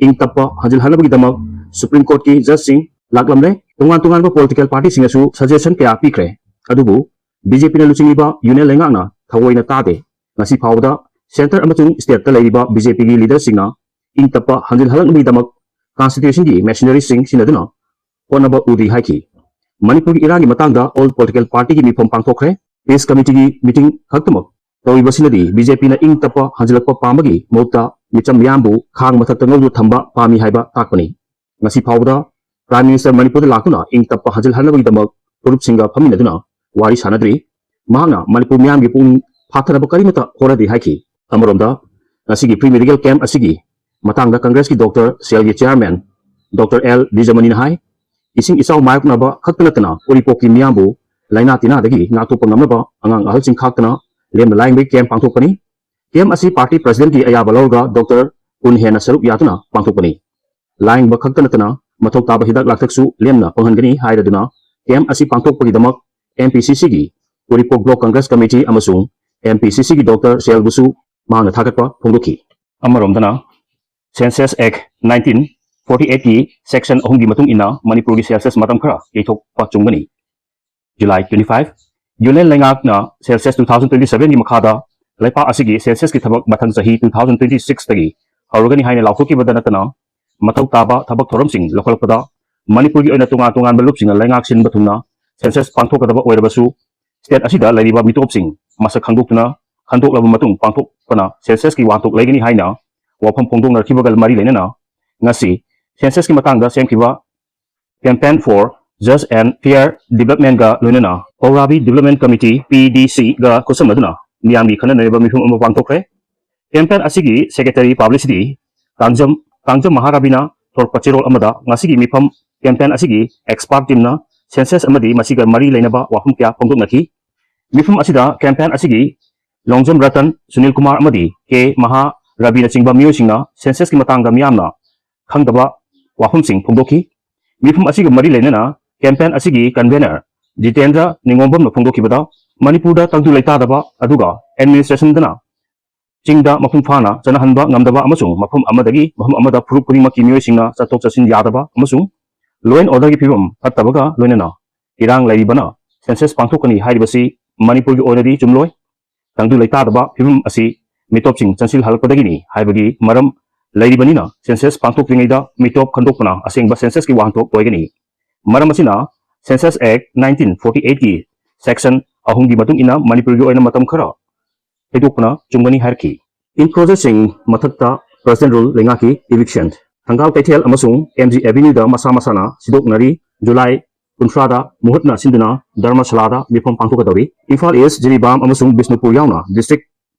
ꯏꯪ ꯇꯞꯄ ꯍꯟꯖꯤꯜꯍꯟꯅꯕꯒꯤꯗꯃꯛ Supreme Courtꯀꯤ judgeꯁꯤꯡ ꯂꯥꯛꯂꯝꯂꯦ꯫ ꯇꯣꯉꯥꯟ ꯇꯣꯉꯥꯟꯕ political partyꯁꯤꯡꯅꯁꯨ suggestion ꯀꯌꯥ ꯄꯤꯈ꯭ꯔꯦ꯫ ꯑꯗꯨꯕꯨ BJPꯅ ꯂꯨꯆꯤꯡꯂꯤꯕ union ꯂꯩꯉꯥꯛꯅ ꯊꯑꯣꯏꯅ ꯇꯥꯗꯦ꯫ ꯉꯁꯤ ꯐꯥꯎꯕꯗ centre ꯑꯃꯁꯨꯡ stateꯇ ꯂꯩꯔꯤꯕ BJPꯒꯤ leaderꯁꯤꯡꯅ ꯏꯪ ꯇꯞꯄ ꯍꯟꯖꯤꯜꯍꯜꯂꯛꯅꯕꯒꯤꯗꯃꯛ Constitutionꯒꯤ machineryꯁꯤꯡ ꯁꯤꯖꯤꯟꯅꯗꯨꯅ ꯍꯣꯠꯅꯕ ꯎꯗ꯭ꯔꯤ ꯍꯥꯏꯈꯤ꯫ ꯃꯅꯤꯄꯨꯔꯒꯤ ꯏꯔꯥꯡꯒꯤ ꯃꯇꯥꯡꯗ all political partyꯒꯤ ꯃꯤꯐꯝ ꯄꯥꯡꯊꯣꯛꯈ꯭ꯔꯦ꯫ Peace Committeeꯒꯤ meeting ꯈꯛꯇꯃꯛ ꯇꯧꯔꯤꯕꯁꯤꯅꯗꯤ ꯕꯤ ꯖꯦ ꯄꯤꯅ ꯏꯪ ꯇꯞꯄ ꯍꯟꯖꯤꯜꯂꯛꯄ ꯄꯥꯝꯕꯒꯤ ꯃꯍꯨꯠꯇ ꯃꯤꯆꯝ ꯃꯤꯌꯥꯝꯕꯨ ꯈꯥꯡ ꯃꯊꯛꯇ ꯉꯧꯗꯨꯅ ꯊꯝꯕ ꯄꯥꯝꯃꯤ ꯍꯥꯏꯕ ꯇꯥꯛꯄꯅꯤ꯫ ꯉꯁꯤ ꯐꯥꯎꯕꯗ Prime Minister ꯃꯅꯤꯄꯨꯔꯗ ꯂꯥꯛꯇꯨꯅ ꯏꯪ ꯇꯞꯄ ꯍꯟꯖꯤꯜꯍꯟꯅꯕꯒꯤꯗꯃꯛ ꯐꯨꯔꯨꯞꯁꯤꯡꯒ ꯐꯝꯃꯤꯟꯅꯗꯨꯅ ꯋꯥꯔꯤ ꯁꯥꯟꯅꯗ꯭ꯔꯤ꯫ ꯃꯍꯥꯛꯅ ꯃꯅꯤꯄꯨꯔ ꯃꯤꯌꯥꯝꯒꯤ ꯄꯨꯛꯅꯤꯡ ꯐꯥꯊꯅꯕ ꯀꯔꯤꯃꯠꯇ ꯍꯣꯠꯅꯗꯦ ꯍꯥꯏꯈꯤ꯫ ꯑꯃꯔꯣꯝꯗ, ꯉꯁꯤꯒꯤ Free Medical Camp ꯑꯁꯤꯒꯤ ꯃꯇꯥꯡꯗ ꯀꯪꯒ꯭ꯔꯦꯁꯀꯤ ꯗꯣꯛꯇꯔ ꯁꯦꯜꯒꯤ ꯆꯤꯌꯥꯔꯃꯦꯟ ꯗꯣꯛꯇꯔ ꯑꯦꯜ ꯕꯤꯖꯃꯅꯤꯅ ꯍꯥꯏ, ꯏꯁꯤꯡ ꯏꯆꯥꯎ ꯃꯥꯌꯣꯛꯅꯕ ꯈꯛꯇ ꯅꯠꯇꯅ ꯎꯔꯤꯄꯣꯛꯀꯤ ꯃꯤꯌꯥꯝꯕꯨ ꯂꯥꯏꯅꯥ ꯇꯤꯟꯅꯥꯗꯒꯤ ꯉꯥꯛꯊꯣꯛꯄ ꯉꯝꯅꯕ ꯑꯉꯥꯡ ꯑꯍꯜꯁꯤꯡ ꯈꯥꯛꯇꯅ ꯂꯦꯝꯅ ꯂꯥꯏꯌꯦꯡꯕꯒꯤ ꯀꯦꯝ ꯄꯥꯡꯊꯣꯛꯄꯅꯤ꯫ ꯀꯦꯝ ꯑꯁꯤ ꯄꯥꯔꯇꯤ ꯄ꯭ꯔꯁꯤꯗꯦꯟꯠꯀꯤ ꯑꯌꯥꯕ ꯂꯧꯔꯒ ꯗꯣꯛꯇꯔ ꯀꯨꯟ ꯍꯦꯟꯅ ꯁꯔꯨꯛ ꯌꯥꯗꯨꯅ ꯄꯥꯡꯊꯣꯛꯄꯅꯤ꯫ ꯂꯥꯏꯌꯦꯡꯕ ꯈꯛꯇ ꯅꯠꯇꯅ ꯃꯊꯧ ꯇꯥꯕ ꯍꯤꯗꯥꯛ ꯂꯥꯡꯊꯛꯁꯨ ꯂꯦꯝꯅ ꯐꯪꯍꯟꯒꯅꯤ ꯍꯥꯏꯔꯗꯨꯅ ꯀꯦꯝ ꯑꯁꯤ ꯄꯥꯡꯊꯣꯛꯄꯒꯤꯗꯃꯛ ꯑꯦꯝ ꯄꯤ ꯁꯤ ꯁꯤꯒꯤ ꯎꯔꯤꯄꯣꯛ ꯕ꯭ꯂꯣꯛ ꯀꯪꯒ꯭ꯔꯦꯁ ꯀꯃꯤꯇꯤ ꯑꯃꯁꯨꯡ ꯑꯦꯝ ꯄꯤ ꯁꯤ ꯁꯤꯒꯤ ꯗꯣꯛꯇꯔ ꯁꯦꯜꯕꯨꯁꯨ ꯃꯍꯥꯛꯅ ꯊꯥꯒꯠꯄ ꯐꯣꯡꯗꯣꯛꯈꯤ꯫ ꯑꯃꯔꯣꯝꯗꯅ, Census Act nineteen forty eight ꯀꯤ section ꯑꯍꯨꯝꯒꯤ ꯃꯇꯨꯡ ꯏꯟꯅ ꯃꯅꯤꯄꯨꯔꯒꯤ census ꯃꯇꯝ ꯈꯔ ꯌꯩꯊꯣꯛꯄ ꯆꯨꯝꯒꯅꯤ꯫ July twenty five, Union ꯂꯩꯉꯥꯛꯅ Census two thousand twenty seven ꯒꯤ ꯃꯈꯥꯗ ꯂꯩꯄꯥꯛ ꯑꯁꯤꯒꯤ census ꯀꯤ ꯊꯕꯛ ꯃꯊꯪ ꯆꯍꯤ two thousand twenty six ꯇꯒꯤ ꯍꯧꯔꯒꯅꯤ ꯍꯥꯏꯅ ꯂꯥꯎꯊꯣꯛꯈꯤꯕꯗ ꯅꯠꯇꯅ, ꯃꯊꯧ ꯇꯥꯕ ꯊꯕꯛ ꯊꯧꯔꯝꯁꯤꯡ ꯂꯧꯈꯠꯂꯛꯄꯗ ꯃꯅꯤꯄꯨꯔꯒꯤ ꯑꯣꯏꯅ ꯇꯣꯉꯥꯟ ꯇꯣꯉꯥꯟꯕ ꯂꯨꯞꯁꯤꯡꯅ ꯂꯩꯉꯥꯛ ꯁꯤꯟꯕ ꯊꯨꯡꯅ census ꯄꯥꯡꯊꯣꯛꯀꯗꯕ ꯑꯣꯏꯔꯕꯁꯨ, state ꯑꯁꯤꯗ ꯂꯩꯔꯤꯕ ꯃꯤꯇꯣꯞꯁꯤꯡ ꯃꯁꯛ ꯈꯪꯗꯣꯛꯇꯨꯅ ꯈꯟꯗꯣꯛꯂꯕ ꯃꯇꯨꯡ ꯄꯥꯡꯊꯣꯛꯄꯅ census ꯀꯤ ꯋꯥꯍꯟꯊꯣꯛ ꯂꯩꯒꯅꯤ ꯍꯥꯏꯅ ꯋꯥꯐꯝ ꯐꯣꯡꯗꯣꯛꯅꯔꯛꯈꯤꯕꯒ ꯃꯔꯤ ꯂꯩꯅꯅ, ꯉꯁꯤ census ꯀꯤ ꯃꯇꯥꯡꯗ ꯁꯦꯝꯈꯤꯕ Campaign for Just and Fair Development ꯒ ꯂꯣꯏꯅꯅ ꯄꯧꯔꯥꯕꯤ Development Committee, P D C ꯒ ꯈꯨꯠꯁꯝꯅꯗꯨꯅ ꯃꯤꯌꯥꯝꯒꯤ ꯈꯟꯅꯅꯔꯤꯕ ꯃꯤꯐꯝ ꯑꯃ ꯄꯥꯡꯊꯣꯛꯈ꯭ꯔꯦ꯫ Campaign ꯑꯁꯤꯒꯤ Secretary Publicity ꯀꯥꯡꯖꯝ, ꯀꯥꯡꯖꯝ ꯃꯍꯥꯔꯥꯕꯤꯅ ꯊꯣꯔꯛꯄ ꯆꯦꯔꯣꯜ ꯑꯃꯗ ꯉꯁꯤꯒꯤ ꯃꯤꯐꯝ campaign ꯑꯁꯤꯒꯤ expert team ꯅ census ꯑꯃꯗꯤ ꯃꯁꯤꯒ ꯃꯔꯤ ꯂꯩꯅꯕ ꯋꯥꯐꯝ ꯀꯌꯥ ꯐꯣꯡꯗꯣꯛꯅꯈꯤ꯫ ꯃꯤꯐꯝ ꯑꯁꯤꯗ campaign ꯑꯁꯤꯒꯤ ꯂꯣꯡꯖꯝ ꯔꯇꯟ, ꯁꯨꯅꯤꯜ ꯀꯨꯃꯥꯔ ꯑꯃꯗꯤ ꯀꯦ ꯃꯍꯥ ꯔꯕꯤꯅꯆꯤꯡꯕ ꯃꯤꯑꯣꯏꯁꯤꯡꯅ census ꯀꯤ ꯃꯇꯥꯡꯗ ꯃꯤꯌꯥꯝꯅ ꯈꯪꯗꯕ ꯋꯥꯐꯝꯁꯤꯡ ꯐꯣꯡꯗꯣꯛꯈꯤ꯫ ꯃꯤꯐꯝ ꯑꯁꯤꯒ ꯃꯔꯤ ꯂꯩꯅꯅ campaign ꯑꯁꯤꯒꯤ convener ꯖꯤꯇꯦꯟꯗ꯭ꯔ ꯅꯤꯉꯣꯝꯕꯝꯅ ꯐꯣꯡꯗꯣꯛꯈꯤꯕꯗ, ꯃꯅꯤꯄꯨꯔꯗ ꯇꯪꯗꯨ ꯂꯩꯇꯥꯗꯕ ꯑꯗꯨꯒ administration ꯗꯅ ꯆꯤꯡꯗ ꯃꯄꯨꯡ ꯐꯥꯅ ꯆꯠꯅꯍꯟꯕ ꯉꯝꯗꯕ ꯑꯃꯁꯨꯡ ꯃꯐꯝ ꯑꯃꯗꯒꯤ ꯃꯐꯝ ꯑꯃꯗ ꯐꯨꯔꯨꯞ ꯈꯨꯗꯤꯡꯃꯛꯀꯤ ꯃꯤꯑꯣꯏꯁꯤꯡꯅ ꯆꯠꯊꯣꯛ ꯆꯠꯁꯤꯟ ꯌꯥꯗꯕ ꯑꯃꯁꯨꯡ law and order ꯒꯤ ꯐꯤꯕꯝ ꯐꯠꯇꯕꯒ ꯂꯣꯏꯅꯅ ꯏꯔꯥꯡ ꯂꯩꯔꯤꯕꯅ census ꯄꯥꯡꯊꯣꯛꯀꯅꯤ ꯍꯥꯏꯔꯤꯕꯁꯤ ꯃꯅꯤꯄꯨꯔꯒꯤ ꯑꯣꯏꯅꯗꯤ ꯆꯨꯝꯂꯣꯏ꯫ ꯇꯪꯗꯨ ꯂꯩꯇꯥꯗꯕ ꯐꯤꯕꯝ ꯑꯁꯤ ꯃꯤꯇꯣꯞꯁꯤꯡ ꯆꯪꯁꯤꯜꯍꯜꯂꯛꯄꯗꯒꯤꯅꯤ ꯍꯥꯏꯕꯒꯤ ꯃꯔꯝ ꯂꯩꯔꯤꯕꯅꯤꯅ census ꯄꯥꯡꯊꯣꯛꯇ꯭ꯔꯤꯉꯩꯗ ꯃꯤꯇꯣꯞ ꯈꯟꯗꯣꯛꯄꯅ ꯑꯁꯦꯡꯕ census ꯀꯤ ꯋꯥꯍꯟꯊꯣꯛ ꯑꯣꯏꯒꯅꯤ꯫ ꯃꯔꯝ ꯑꯁꯤꯅ, Census Act nineteen forty eight ꯀꯤ section ꯑꯍꯨꯝꯒꯤ ꯃꯇꯨꯡ ꯏꯟꯅ ꯃꯅꯤꯄꯨꯔꯒꯤ ꯑꯣꯏꯅ ꯃꯇꯝ ꯈꯔ ꯊꯩꯗꯣꯛꯄꯅ ꯆꯨꯝꯒꯅꯤ ꯍꯥꯏꯔꯛꯈꯤ꯫ Encroacherꯁꯤꯡ ꯃꯊꯛꯇ President Rule ꯂꯩꯉꯥꯛꯀꯤ eviction꯫ ꯊꯪꯒꯥꯜ ꯀꯩꯊꯦꯜ ꯑꯃꯁꯨꯡ M G Avenueꯗ ꯃꯁꯥ ꯃꯁꯥꯅ ꯁꯤꯗꯣꯛꯅꯔꯤ꯫ July ꯀꯨꯟꯊ꯭ꯔꯥꯗ ꯃꯨꯍꯨꯠꯅ ꯁꯤꯟꯗꯨꯅ ꯙꯔꯃꯁꯥꯂꯥꯗ ꯃꯤꯐꯝ ꯄꯥꯡꯊꯣꯛꯀꯗꯧꯔꯤ꯫ ꯏꯝꯐꯥꯜ East, ꯖꯤꯔꯤꯕꯥꯝ ꯑꯃꯁꯨꯡ ꯕꯤꯁꯅꯨꯄꯨꯔ ꯌꯥꯎꯅ district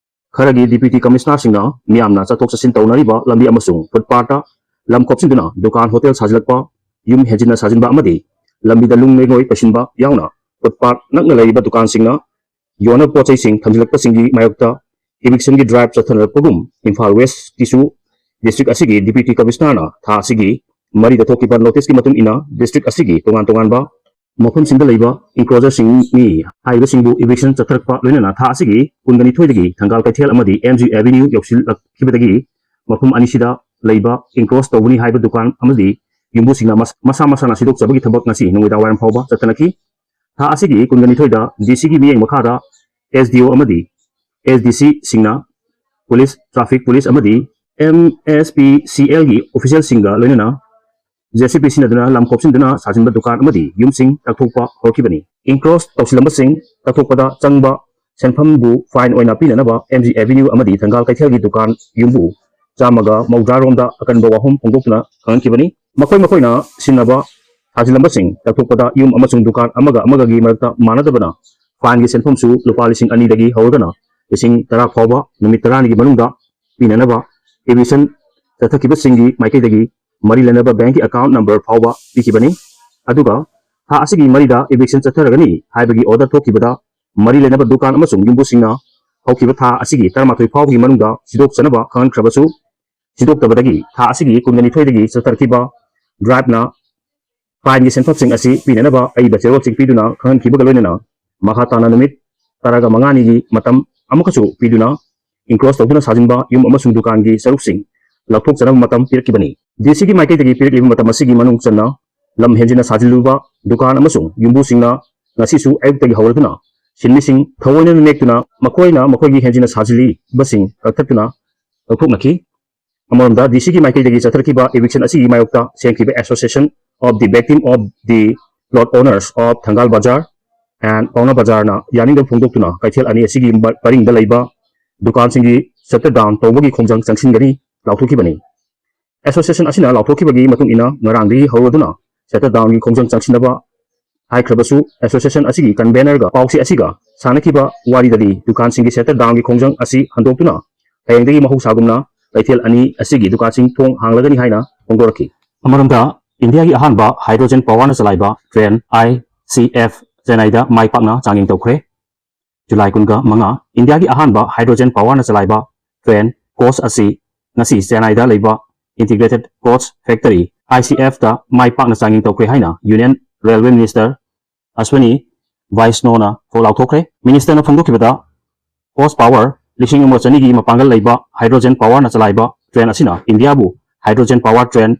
ꯈꯔꯒꯤ Deputy Commissionerꯁꯤꯡꯅ ꯃꯤꯌꯥꯝꯅ ꯆꯠꯊꯣꯛ ꯆꯠꯁꯤꯟ ꯇꯧꯅꯔꯤꯕ ꯂꯝꯕꯤ ꯑꯃꯁꯨꯡ footpathꯇ ꯂꯝ ꯈꯣꯞꯆꯤꯟꯗꯨꯅ ꯗꯨꯀꯥꯟ, ꯍꯣꯇꯦꯜ ꯁꯥꯖꯤꯜꯂꯛꯄ, ꯌꯨꯝ ꯍꯦꯟꯖꯤꯟꯅ ꯁꯥꯖꯤꯟꯕ ꯑꯃꯗꯤ ꯂꯝꯕꯤꯗ ꯅꯨꯡ ꯂꯩꯉꯣꯏ ꯄꯩꯁꯤꯟꯕ ꯌꯥꯎꯅ footpath ꯅꯛꯅ ꯂꯩꯔꯤꯕ ꯗꯨꯀꯥꯟꯁꯤꯡꯅ ꯌꯣꯟꯅꯕ ꯄꯣꯠ ꯆꯩꯁꯤꯡ ꯊꯝꯖꯤꯜꯂꯛꯄꯁꯤꯡꯒꯤ ꯃꯥꯌꯣꯛꯇ evictionꯒꯤ drive ꯆꯠꯊꯅꯔꯛꯄꯒꯨꯝ ꯏꯝꯐꯥꯜ Westꯀꯤꯁꯨ district ꯑꯁꯤꯒꯤ Deputy Commissionerꯅ ꯊꯥ ꯑꯁꯤꯒꯤ ꯃꯔꯤꯗ ꯊꯣꯛꯈꯤꯕ noticeꯀꯤ ꯃꯇꯨꯡ ꯏꯟꯅ district ꯑꯁꯤꯒꯤ ꯇꯣꯉꯥꯟ ꯇꯣꯉꯥꯟꯕ ꯃꯐꯝꯁꯤꯡꯗ ꯂꯩꯕ encroacherꯁꯤꯡꯅꯤ ꯍꯥꯏꯔꯤꯕꯁꯤꯡꯕꯨ eviction ꯆꯠꯊꯔꯛꯄ ꯂꯣꯏꯅꯅ ꯊꯥ ꯑꯁꯤꯒꯤ ꯀꯨꯟꯒ ꯅꯤꯊꯣꯏꯗꯒꯤ ꯊꯪꯒꯥꯜ ꯀꯩꯊꯦꯜ ꯑꯃꯗꯤ M G Avenue ꯌꯧꯁꯤꯜꯂꯛꯈꯤꯕꯗꯒꯤ ꯃꯐꯝ ꯑꯅꯤꯁꯤꯗ ꯂꯩꯕ encroach ꯇꯧꯕꯅꯤ ꯍꯥꯏꯕ ꯗꯨꯀꯥꯟ ꯑꯃꯗꯤ ꯌꯨꯝꯕꯨꯁꯤꯡꯅ ꯃꯁ-, ꯃꯁꯥ ꯃꯁꯥꯅ ꯁꯤꯗꯣꯛꯆꯕꯒꯤ ꯊꯕꯛ ꯉꯁꯤ ꯅꯨꯃꯤꯗꯥꯡ ꯋꯥꯏꯔꯝ ꯐꯥꯎꯕ ꯆꯠꯊꯅꯈꯤ꯫ ꯊꯥ ꯑꯁꯤꯒꯤ ꯀꯨꯟꯒ ꯅꯤꯊꯣꯏꯗ D Cꯒꯤ ꯃꯤꯠꯌꯦꯡ ꯃꯈꯥꯗ S D O ꯑꯃꯗꯤ S D Cꯁꯤꯡꯅ police, traffic police ꯑꯃꯗꯤ M S P C Lꯒꯤ officialꯁꯤꯡꯒ ꯂꯣꯏꯅꯅ J C B ꯁꯤꯖꯤꯟꯅꯗꯨꯅ ꯂꯝ ꯈꯣꯞꯆꯤꯟꯗꯨꯅ ꯁꯥꯖꯤꯟꯕ ꯗꯨꯀꯥꯟ ꯑꯃꯗꯤ ꯌꯨꯝꯁꯤꯡ ꯇꯛꯊꯣꯛꯄ ꯍꯧꯔꯛꯈꯤꯕꯅꯤ꯫ Encroach ꯇꯧꯁꯤꯜꯂꯝꯕꯁꯤꯡ ꯇꯛꯊꯣꯛꯄꯗ ꯆꯪꯕ ꯁꯦꯟꯐꯝꯕꯨ fine ꯑꯣꯏꯅ ꯄꯤꯅꯅꯕ M G Avenue ꯑꯃꯗꯤ ꯊꯪꯒꯥꯜ ꯀꯩꯊꯦꯜꯒꯤ ꯗꯨꯀꯥꯟ ꯌꯨꯝꯕꯨ ꯆꯥꯝꯃꯒ ꯃꯧꯗ꯭ꯔꯥ ꯔꯣꯝꯗ ꯑꯀꯟꯕ ꯋꯥꯐꯝ ꯐꯣꯡꯗꯣꯛꯇꯨꯅ ꯈꯪꯍꯟꯈꯤꯕꯅꯤ꯫ ꯃꯈꯣꯏ ꯃꯈꯣꯏꯅ ꯁꯤꯟꯅꯕ ꯁꯥꯖꯤꯜꯂꯝꯕꯁꯤꯡ ꯇꯛꯊꯣꯛꯄꯗ ꯌꯨꯝ ꯑꯃꯁꯨꯡ ꯗꯨꯀꯥꯟ ꯑꯃꯒ ꯑꯃꯒꯒꯤ ꯃꯔꯛꯇ ꯃꯥꯟꯅꯗꯕꯅ fineꯒꯤ ꯁꯦꯟꯐꯝꯁꯨ ꯂꯨꯄꯥ ꯂꯤꯁꯤꯡ ꯑꯅꯤꯗꯒꯤ ꯍꯧꯔꯒꯅ ꯂꯤꯁꯤꯡ ꯇꯔꯥ ꯐꯥꯎꯕ ꯅꯨꯃꯤꯠ ꯇꯔꯥꯅꯤꯒꯤ ꯃꯅꯨꯡꯗ ꯄꯤꯅꯅꯕ eviction ꯆꯠꯊꯈꯤꯕꯁꯤꯡꯒꯤ ꯃꯥꯏꯀꯩꯗꯒꯤ ꯃꯔꯤ ꯂꯩꯅꯕ bankꯀꯤ account number ꯐꯥꯎꯕ ꯄꯤꯈꯤꯕꯅꯤ꯫ ꯑꯗꯨꯒ ꯊꯥ ꯑꯁꯤꯒꯤ ꯃꯔꯤꯗ eviction ꯆꯠꯊꯔꯒꯅꯤ ꯍꯥꯏꯕꯒꯤ order ꯊꯣꯛꯈꯤꯕꯗ ꯃꯔꯤ ꯂꯩꯅꯕ ꯗꯨꯀꯥꯟ ꯑꯃꯁꯨꯡ ꯌꯨꯝꯕꯨꯁꯤꯡꯅ ꯍꯧꯈꯤꯕ ꯊꯥ ꯑꯁꯤꯒꯤ ꯇꯔꯥꯃꯥꯊꯣꯏ ꯐꯥꯎꯕꯒꯤ ꯃꯅꯨꯡꯗ ꯁꯤꯗꯣꯛꯆꯅꯕ ꯈꯪꯍꯟꯈ꯭ꯔꯕꯁꯨ, ꯁꯤꯗꯣꯛꯇꯕꯗꯒꯤ ꯊꯥ ꯑꯁꯤꯒꯤ ꯀꯨꯟꯒ ꯅꯤꯊꯣꯏꯗꯒꯤ ꯆꯠꯊꯔꯛꯈꯤꯕ driveꯅ fineꯒꯤ ꯁꯦꯟꯐꯝꯁꯤꯡ ꯑꯁꯤ ꯄꯤꯅꯅꯕ ꯑꯏꯕ ꯆꯦꯔꯣꯜꯁꯤꯡ ꯄꯤꯗꯨꯅ ꯈꯪꯍꯟꯈꯤꯕꯒ ꯂꯣꯏꯅꯅ ꯃꯈꯥ ꯇꯥꯅ ꯅꯨꯃꯤꯠ ꯇꯔꯥꯒ ꯃꯉꯥꯅꯤꯒꯤ ꯃꯇꯝ ꯑꯃꯨꯛꯀꯁꯨ ꯄꯤꯗꯨꯅ encroach ꯇꯧꯗꯨꯅ ꯁꯥꯖꯤꯟꯕ ꯌꯨꯝ ꯑꯃꯁꯨꯡ ꯗꯨꯀꯥꯟꯒꯤ ꯁꯔꯨꯛꯁꯤꯡ ꯂꯧꯊꯣꯛꯆꯅꯕ ꯃꯇꯝ ꯄꯤꯔꯛꯈꯤꯕꯅꯤ꯫ D Cꯒꯤ ꯃꯥꯏꯀꯩꯗꯒꯤ ꯄꯤꯔꯛꯂꯤꯕ ꯃꯇꯝ ꯑꯁꯤꯒꯤ ꯃꯅꯨꯡ ꯆꯟꯅ ꯂꯝ ꯍꯦꯟꯖꯤꯟꯅ ꯁꯥꯖꯤꯜꯂꯨꯕ ꯗꯨꯀꯥꯟ ꯑꯃꯁꯨꯡ ꯌꯨꯝꯕꯨꯁꯤꯡꯅ ꯉꯁꯤꯁꯨ ꯑꯌꯨꯛꯇꯒꯤ ꯍꯧꯔꯗꯨꯅ ꯁꯤꯟꯃꯤꯁꯤꯡ ꯊꯑꯣꯏꯅ ꯅꯦꯛꯇꯨꯅ ꯃꯈꯣꯏꯅ ꯃꯈꯣꯏꯒꯤ ꯍꯦꯟꯖꯤꯟꯅ ꯁꯥꯖꯤꯜꯂꯤꯕꯁꯤꯡ ꯀꯛꯊꯠꯇꯨꯅ ꯂꯧꯊꯣꯛꯅꯈꯤ꯫ ꯑꯃꯔꯣꯝꯗ D Cꯒꯤ ꯃꯥꯏꯀꯩꯗꯒꯤ ꯆꯠꯊꯔꯛꯈꯤꯕ eviction ꯑꯁꯤꯒꯤ ꯃꯥꯌꯣꯛꯇ ꯁꯦꯝꯈꯤꯕ Association of the Victim of the Plot Owners of Thangal Bazar and Paona Bazarꯅ ꯌꯥꯅꯤꯡꯗꯕ ꯐꯣꯡꯗꯣꯛꯇꯨꯅ ꯀꯩꯊꯦꯜ ꯑꯅꯤ ꯑꯁꯤꯒꯤ ꯃ-, ꯄꯔꯤꯡꯗ ꯂꯩꯕ ꯗꯨꯀꯥꯟꯁꯤꯡꯒꯤ ꯁꯦꯇꯔ ꯗꯥꯎꯟ ꯇꯧꯕꯒꯤ ꯈꯣꯡꯖꯪ ꯆꯪꯁꯤꯟꯒꯅꯤ ꯂꯥꯎꯊꯣꯛꯈꯤꯕꯅꯤ꯫ ꯑꯦꯁꯣꯁꯤꯌꯦꯁꯟ ꯑꯁꯤꯅ ꯂꯥꯎꯊꯣꯛꯈꯤꯕꯒꯤ ꯃꯇꯨꯡ ꯏꯟꯅ ꯉꯔꯥꯡꯗꯒꯤ ꯍꯧꯔꯗꯨꯅ ꯁꯦꯇꯔ ꯗꯥꯎꯟꯒꯤ ꯈꯣꯡꯖꯪ ꯆꯪꯁꯤꯟꯅꯕ ꯍꯥꯏꯈ꯭ꯔꯕꯁꯨ, ꯑꯦꯁꯣꯁꯤꯌꯦꯁꯟ ꯑꯁꯤꯒꯤ ꯀꯟꯚꯦꯅꯔꯒ ꯄꯥꯎꯆꯦ ꯑꯁꯤꯒ ꯁꯥꯟꯅꯈꯤꯕ ꯋꯥꯔꯤꯗꯗꯤ ꯗꯨꯀꯥꯟꯁꯤꯡꯒꯤ ꯁꯦꯇꯔ ꯗꯥꯎꯟꯒꯤ ꯈꯣꯡꯖꯪ ꯑꯁꯤ ꯍꯟꯗꯣꯛꯇꯨꯅ ꯍꯌꯦꯡꯗꯒꯤ ꯃꯍꯧꯁꯥꯒꯨꯝꯅ ꯀꯩꯊꯦꯜ ꯑꯅꯤ ꯑꯁꯤꯒꯤ ꯗꯨꯀꯥꯟꯁꯤꯡ ꯊꯣꯡ ꯍꯥꯡꯂꯒꯅꯤ ꯍꯥꯏꯅ ꯐꯣꯡꯗꯣꯔꯛꯈꯤ꯫ ꯑꯃꯔꯣꯝꯗ, ꯏꯟꯗꯤꯌꯥꯒꯤ ꯑꯍꯥꯟꯕ ꯍꯥꯏꯗ꯭ꯔꯣꯖꯦꯟ ꯄꯥꯋꯔꯅ ꯆꯂꯥꯏꯕ ꯇ꯭ꯔꯦꯟ ꯑꯥꯏ ꯁꯤ ꯑꯦꯐ ꯆꯦꯟꯅꯥꯏꯗ ꯃꯥꯏ ꯄꯥꯛꯅ ꯆꯥꯡꯌꯦꯡ ꯇꯧꯈ꯭ꯔꯦ꯫ ꯖꯨꯂꯥꯏ ꯀꯨꯟꯒ ꯃꯉꯥ, ꯏꯟꯗꯤꯌꯥꯒꯤ ꯑꯍꯥꯟꯕ ꯍꯥꯏꯗ꯭ꯔꯣꯖꯦꯟ ꯄꯥꯋꯔꯅ ꯆꯂꯥꯏꯕ ꯇ꯭ꯔꯦꯟ ꯀꯣꯆ ꯑꯁꯤ ꯉꯁꯤ ꯆꯦꯟꯅꯥꯏꯗ ꯂꯩꯕ integrated coach factory, I C ꯑꯦꯐꯇ ꯃꯥꯏ ꯄꯥꯛꯅ ꯆꯥꯡꯌꯦꯡ ꯇꯧꯈ꯭ꯔꯦ ꯍꯥꯏꯅ ꯌꯨꯅꯤꯌꯟ ꯔꯦꯜꯋꯦ ꯃꯤꯅꯤꯁꯇꯔ ꯑꯁ꯭ꯋꯤꯅꯤ ꯋꯥꯏꯁꯅꯣꯅ ꯐꯣ ꯂꯥꯎꯊꯣꯛꯈ꯭ꯔꯦ꯫ ꯃꯤꯅꯤꯁꯇꯔꯅ ꯐꯣꯡꯗꯣꯛꯈꯤꯕꯗ, ꯍꯣꯔꯁ ꯄꯥꯋꯔ ꯂꯤꯁꯤꯡ ꯑꯃ ꯆꯅꯤꯒꯤ ꯃꯄꯥꯡꯒꯜ ꯂꯩꯕ ꯍꯥꯏꯗ꯭ꯔꯣꯖꯦꯟ ꯄꯥꯋꯔꯅ ꯆꯂꯥꯏꯕ ꯇ꯭ꯔꯦꯟ ꯑꯁꯤꯅ ꯏꯟꯗꯤꯌꯥꯕꯨ ꯍꯥꯏꯗ꯭ꯔꯣꯖꯦꯟ ꯄꯥꯋꯔ ꯇ꯭ꯔꯦꯟ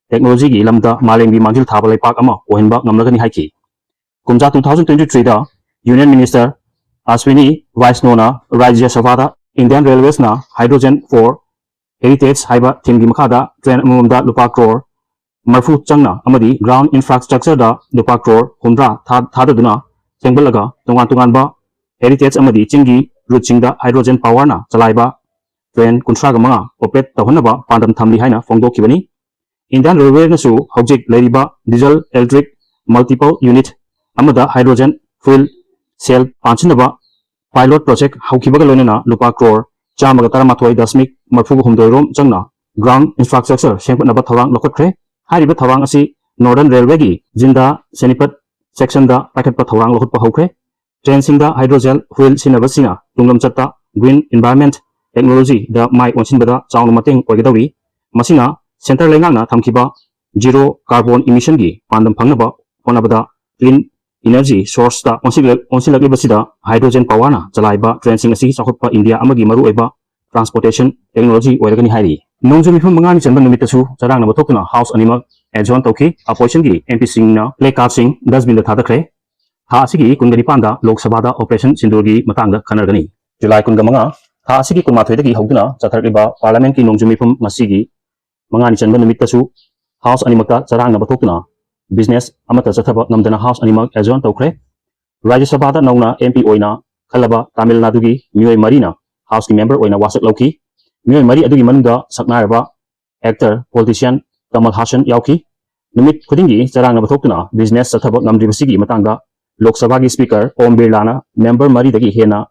ꯇꯦꯛꯅꯣꯂꯣꯖꯤꯒꯤ ꯂꯝꯗ ꯃꯥꯂꯦꯝꯒꯤ ꯃꯥꯡꯖꯤꯜ ꯊꯥꯕ ꯂꯩꯄꯥꯛ ꯑꯃ ꯑꯣꯏꯍꯟꯕ ꯉꯝꯂꯒꯅꯤ ꯍꯥꯏꯈꯤ꯫ ꯀꯨꯝꯖꯥ two thousand twenty threeꯗ ꯌꯨꯅꯤꯌꯟ ꯃꯤꯅꯤꯁꯇꯔ ꯑꯁ꯭ꯋꯤꯅꯤ ꯋꯥꯏꯁꯅꯣꯅ ꯔꯥꯖ꯭ꯌ ꯁꯚꯥꯗ ꯏꯟꯗꯤꯌꯟ ꯔꯦꯜꯋꯦꯁꯅ ꯍꯥꯏꯗ꯭ꯔꯣꯖꯦꯟ ꯐꯣꯔ ꯍꯦꯔꯤꯇꯦꯖ ꯍꯥꯏꯕ ꯊꯤꯝꯒꯤ ꯃꯈꯥꯗ ꯇ꯭ꯔꯦꯟ ꯑꯃꯃꯝꯗ ꯂꯨꯄꯥ ꯀ꯭ꯔꯣꯔ ꯃꯔꯤꯐꯨ ꯆꯪꯅ ꯑꯃꯗꯤ ꯒ꯭ꯔꯥꯎꯟ ꯏꯟꯐ꯭ꯔꯥꯁ꯭ꯇ꯭ꯔꯛꯆꯔꯗ ꯂꯨꯄꯥ ꯀ꯭ꯔꯣꯔ ꯍꯨꯝꯗ꯭ꯔꯥ ꯊꯥ-, ꯊꯥꯗꯗꯨꯅ ꯁꯦꯝꯒꯠꯂꯒ ꯇꯣꯉꯥꯟ ꯇꯣꯉꯥꯟꯕ ꯍꯦꯔꯤꯇꯦꯖ ꯑꯃꯗꯤ ꯆꯤꯡꯒꯤ ꯔꯨꯠꯁꯤꯡꯗ ꯍꯥꯏꯗ꯭ꯔꯣꯖꯦꯟ ꯄꯥꯋꯔꯅ ꯆꯂꯥꯏꯕ ꯇ꯭ꯔꯦꯟ ꯀꯨꯟꯊ꯭ꯔꯥꯒ ꯃꯉꯥ ꯑꯣꯄꯔꯦꯠ ꯇꯧꯍꯟꯅꯕ ꯄꯥꯟꯗꯝ ꯊꯝꯂꯤ ꯍꯥꯏꯅ ꯐꯣꯡꯗꯣꯛꯈꯤꯕꯅꯤ꯫ ꯏꯟꯗꯤꯌꯟ ꯔꯦꯜꯋꯦꯅꯁꯨ ꯍꯧꯖꯤꯛ ꯂꯩꯔꯤꯕ ꯗꯤꯖꯜ ꯏꯂꯦꯛꯇ꯭ꯔꯤꯛ ꯃꯜꯇꯤꯄꯜ ꯌꯨꯅꯤꯠ ꯑꯃꯗ ꯍꯥꯏꯗ꯭ꯔꯣꯖꯦꯟ ꯐ꯭ꯌꯨꯜ ꯁꯦꯜ ꯄꯥꯟꯁꯤꯟꯅꯕ ꯄꯥꯏꯂꯣꯠ ꯄ꯭ꯔꯣꯖꯦꯛ ꯍꯧꯈꯤꯕꯒ ꯂꯣꯏꯅꯅ ꯂꯨꯄꯥ ꯀ꯭ꯔꯣꯔ ꯆꯥꯝꯃꯒ ꯇꯔꯥꯃꯥꯊꯣꯏ ꯗꯁꯃꯤꯛ ꯃꯔꯤꯐꯨꯒ ꯍꯨꯝꯗꯣꯏ ꯔꯣꯝ ꯆꯪꯅ ꯒ꯭ꯔꯥꯎꯟ ꯏꯟꯐ꯭ꯔꯥꯁ꯭ꯇ꯭ꯔꯛꯆꯔ ꯁꯦꯝꯒꯠꯅꯕ ꯊꯧꯔꯥꯡ ꯂꯧꯈꯠꯈ꯭ꯔꯦ꯫ ꯍꯥꯏꯔꯤꯕ ꯊꯧꯔꯥꯡ ꯑꯁꯤ ꯅꯣꯔꯗꯔꯟ ꯔꯦꯜꯋꯦꯒꯤ ꯖꯤꯟꯗꯥ ꯁꯦꯅꯤꯄꯠ ꯁꯦꯛꯁꯟꯗ ꯄꯥꯏꯈꯠꯄ ꯊꯧꯔꯥꯡ ꯂꯧꯈꯠꯄ ꯍꯧꯈ꯭ꯔꯦ꯫ ꯇ꯭ꯔꯦꯟꯁꯤꯡꯗ ꯍꯥꯏꯗ꯭ꯔꯣꯖꯦꯟ ꯐ꯭ꯌꯨꯜ ꯁꯤꯖꯤꯟꯅꯕꯁꯤꯅ ꯇꯨꯡꯂꯝꯆꯠꯇ ꯒ꯭ꯔꯤꯟ ꯏꯟꯚꯥꯏꯔꯟꯃꯦꯟꯠ ꯇꯦꯛꯅꯣꯂꯣꯖꯤꯗ ꯃꯥꯏ ꯑꯣꯟꯁꯤꯟꯕꯗ ꯆꯥꯎꯅ ꯃꯇꯦꯡ ꯑꯣꯏꯒꯗꯧꯔꯤ꯫ ꯃꯁꯤꯅ ꯁꯦꯟꯇꯔ ꯂꯩꯉꯥꯛꯅ ꯊꯝꯈꯤꯕ ꯖꯤꯔꯣ ꯀꯥꯔꯕꯣꯟ ꯏꯃꯤꯁꯟꯒꯤ ꯄꯥꯟꯗꯝ ꯐꯪꯅꯕ ꯍꯣꯠꯅꯕꯗ ꯀ꯭ꯂꯤꯟ ꯏꯅꯔꯖꯤ ꯁꯣꯔꯁꯇ ꯑꯣꯟꯁꯤꯜꯂꯛ-, ꯑꯣꯟꯁꯤꯜꯂꯛꯂꯤꯕꯁꯤꯗ ꯍꯥꯏꯗ꯭ꯔꯣꯖꯦꯟ ꯄꯥꯋꯔꯅ ꯆꯂꯥꯏꯕ ꯇ꯭ꯔꯦꯟꯁꯤꯡ ꯑꯁꯤ ꯆꯥꯎꯈꯠꯄ ꯏꯟꯗꯤꯌꯥ ꯑꯃꯒꯤ ꯃꯔꯨꯑꯣꯏꯕ ꯇ꯭ꯔꯥꯟꯁꯄꯣꯔꯇꯦꯁꯟ ꯇꯦꯛꯅꯣꯂꯣꯖꯤ ꯑꯣꯏꯔꯒꯅꯤ ꯍꯥꯏꯔꯤ꯫ ꯅꯣꯡꯖꯨ ꯃꯤꯐꯨ ꯃꯉꯥꯅꯤ ꯆꯟꯕ ꯅꯨꯃꯤꯠꯇꯁꯨ ꯆꯔꯥꯡꯅꯕ ꯊꯣꯛꯇꯨꯅ ꯍꯥꯎꯁ ꯑꯅꯤꯃꯛ ꯑꯦꯗꯖꯣꯔꯟ ꯇꯧꯈꯤ꯫ ꯑꯣꯄꯣꯖꯤꯁꯟꯒꯤ ꯑꯦꯝ ꯄꯤꯁꯤꯡꯅ ꯄ꯭ꯂꯦ ꯀꯥꯔꯗꯁꯤꯡ ꯗꯁꯕꯤꯟꯗ ꯊꯥꯗꯈ꯭ꯔꯦ꯫ ꯊꯥ ꯑꯁꯤꯒꯤ ꯀꯨꯟꯒ ꯅꯤꯄꯥꯟꯗ ꯂꯣꯛ ꯁꯚꯥꯗ ꯑꯣꯄꯔꯦꯁꯟ ꯁꯤꯟꯗꯨꯔꯒꯤ ꯃꯇꯥꯡꯗ ꯈꯟꯅꯔꯒꯅꯤ꯫ ꯖꯨꯂꯥꯏ ꯀꯨꯟꯒ ꯃꯉꯥ, ꯊꯥ ꯑꯁꯤꯒꯤ ꯀꯨꯟꯃꯥꯊꯣꯏꯗꯒꯤ ꯍꯧꯗꯨꯅ ꯆꯠꯊꯔꯛꯂꯤꯕ ꯄꯥꯔꯂꯤꯌꯥꯃꯦꯟꯠꯀꯤ ꯅꯣꯡꯖꯨ ꯃꯤꯐꯝ ꯉꯁꯤꯒꯤ ꯃꯉꯥꯅꯤ ꯆꯟꯕ ꯅꯨꯃꯤꯠꯇꯁꯨ ꯍꯥꯎꯁ ꯑꯅꯤꯃꯛꯇ ꯆꯔꯥꯡꯅꯕ ꯊꯣꯛꯇꯨꯅ ꯕꯤꯖꯤꯅꯦꯁ ꯑꯃꯠꯇ ꯆꯠꯊꯕ ꯉꯝꯗꯅ ꯍꯥꯎꯁ ꯑꯅꯤꯃꯛ ꯑꯦꯗꯖꯣꯔꯟ ꯇꯧꯈ꯭ꯔꯦ꯫ ꯔꯥꯖ꯭ꯌ ꯁꯚꯥꯗ ꯅꯧꯅ ꯑꯦꯝ ꯄꯤ ꯑꯣꯏꯅ ꯈꯜꯂꯕ ꯇꯥꯃꯤꯜ ꯅꯥꯗꯨꯒꯤ ꯃꯤꯑꯣꯏ ꯃꯔꯤꯅ Houseꯀꯤ member ꯑꯣꯏꯅ ꯋꯥꯁꯛ ꯂꯧꯈꯤ꯫ ꯃꯤꯑꯣꯏ ꯃꯔꯤ ꯑꯗꯨꯒꯤ ꯃꯅꯨꯡꯗ ꯁꯛꯅꯥꯏꯔꯕ actor, politician ꯀꯃꯜ ꯍꯥꯁꯟ ꯌꯥꯎꯈꯤ꯫ ꯅꯨꯃꯤꯠ ꯈꯨꯗꯤꯡꯒꯤ ꯆꯔꯥꯡꯅꯕ ꯊꯣꯛꯇꯨꯅ business ꯆꯠꯊꯕ ꯉꯝꯗ꯭ꯔꯤꯕꯁꯤꯒꯤ ꯃꯇꯥꯡꯗ ꯂꯣꯛ ꯁꯚꯥꯒꯤ speaker ꯑꯣꯝ ꯕꯤꯔꯂꯥꯅ member ꯃꯔꯤꯗꯒꯤ ꯍꯦꯟꯅ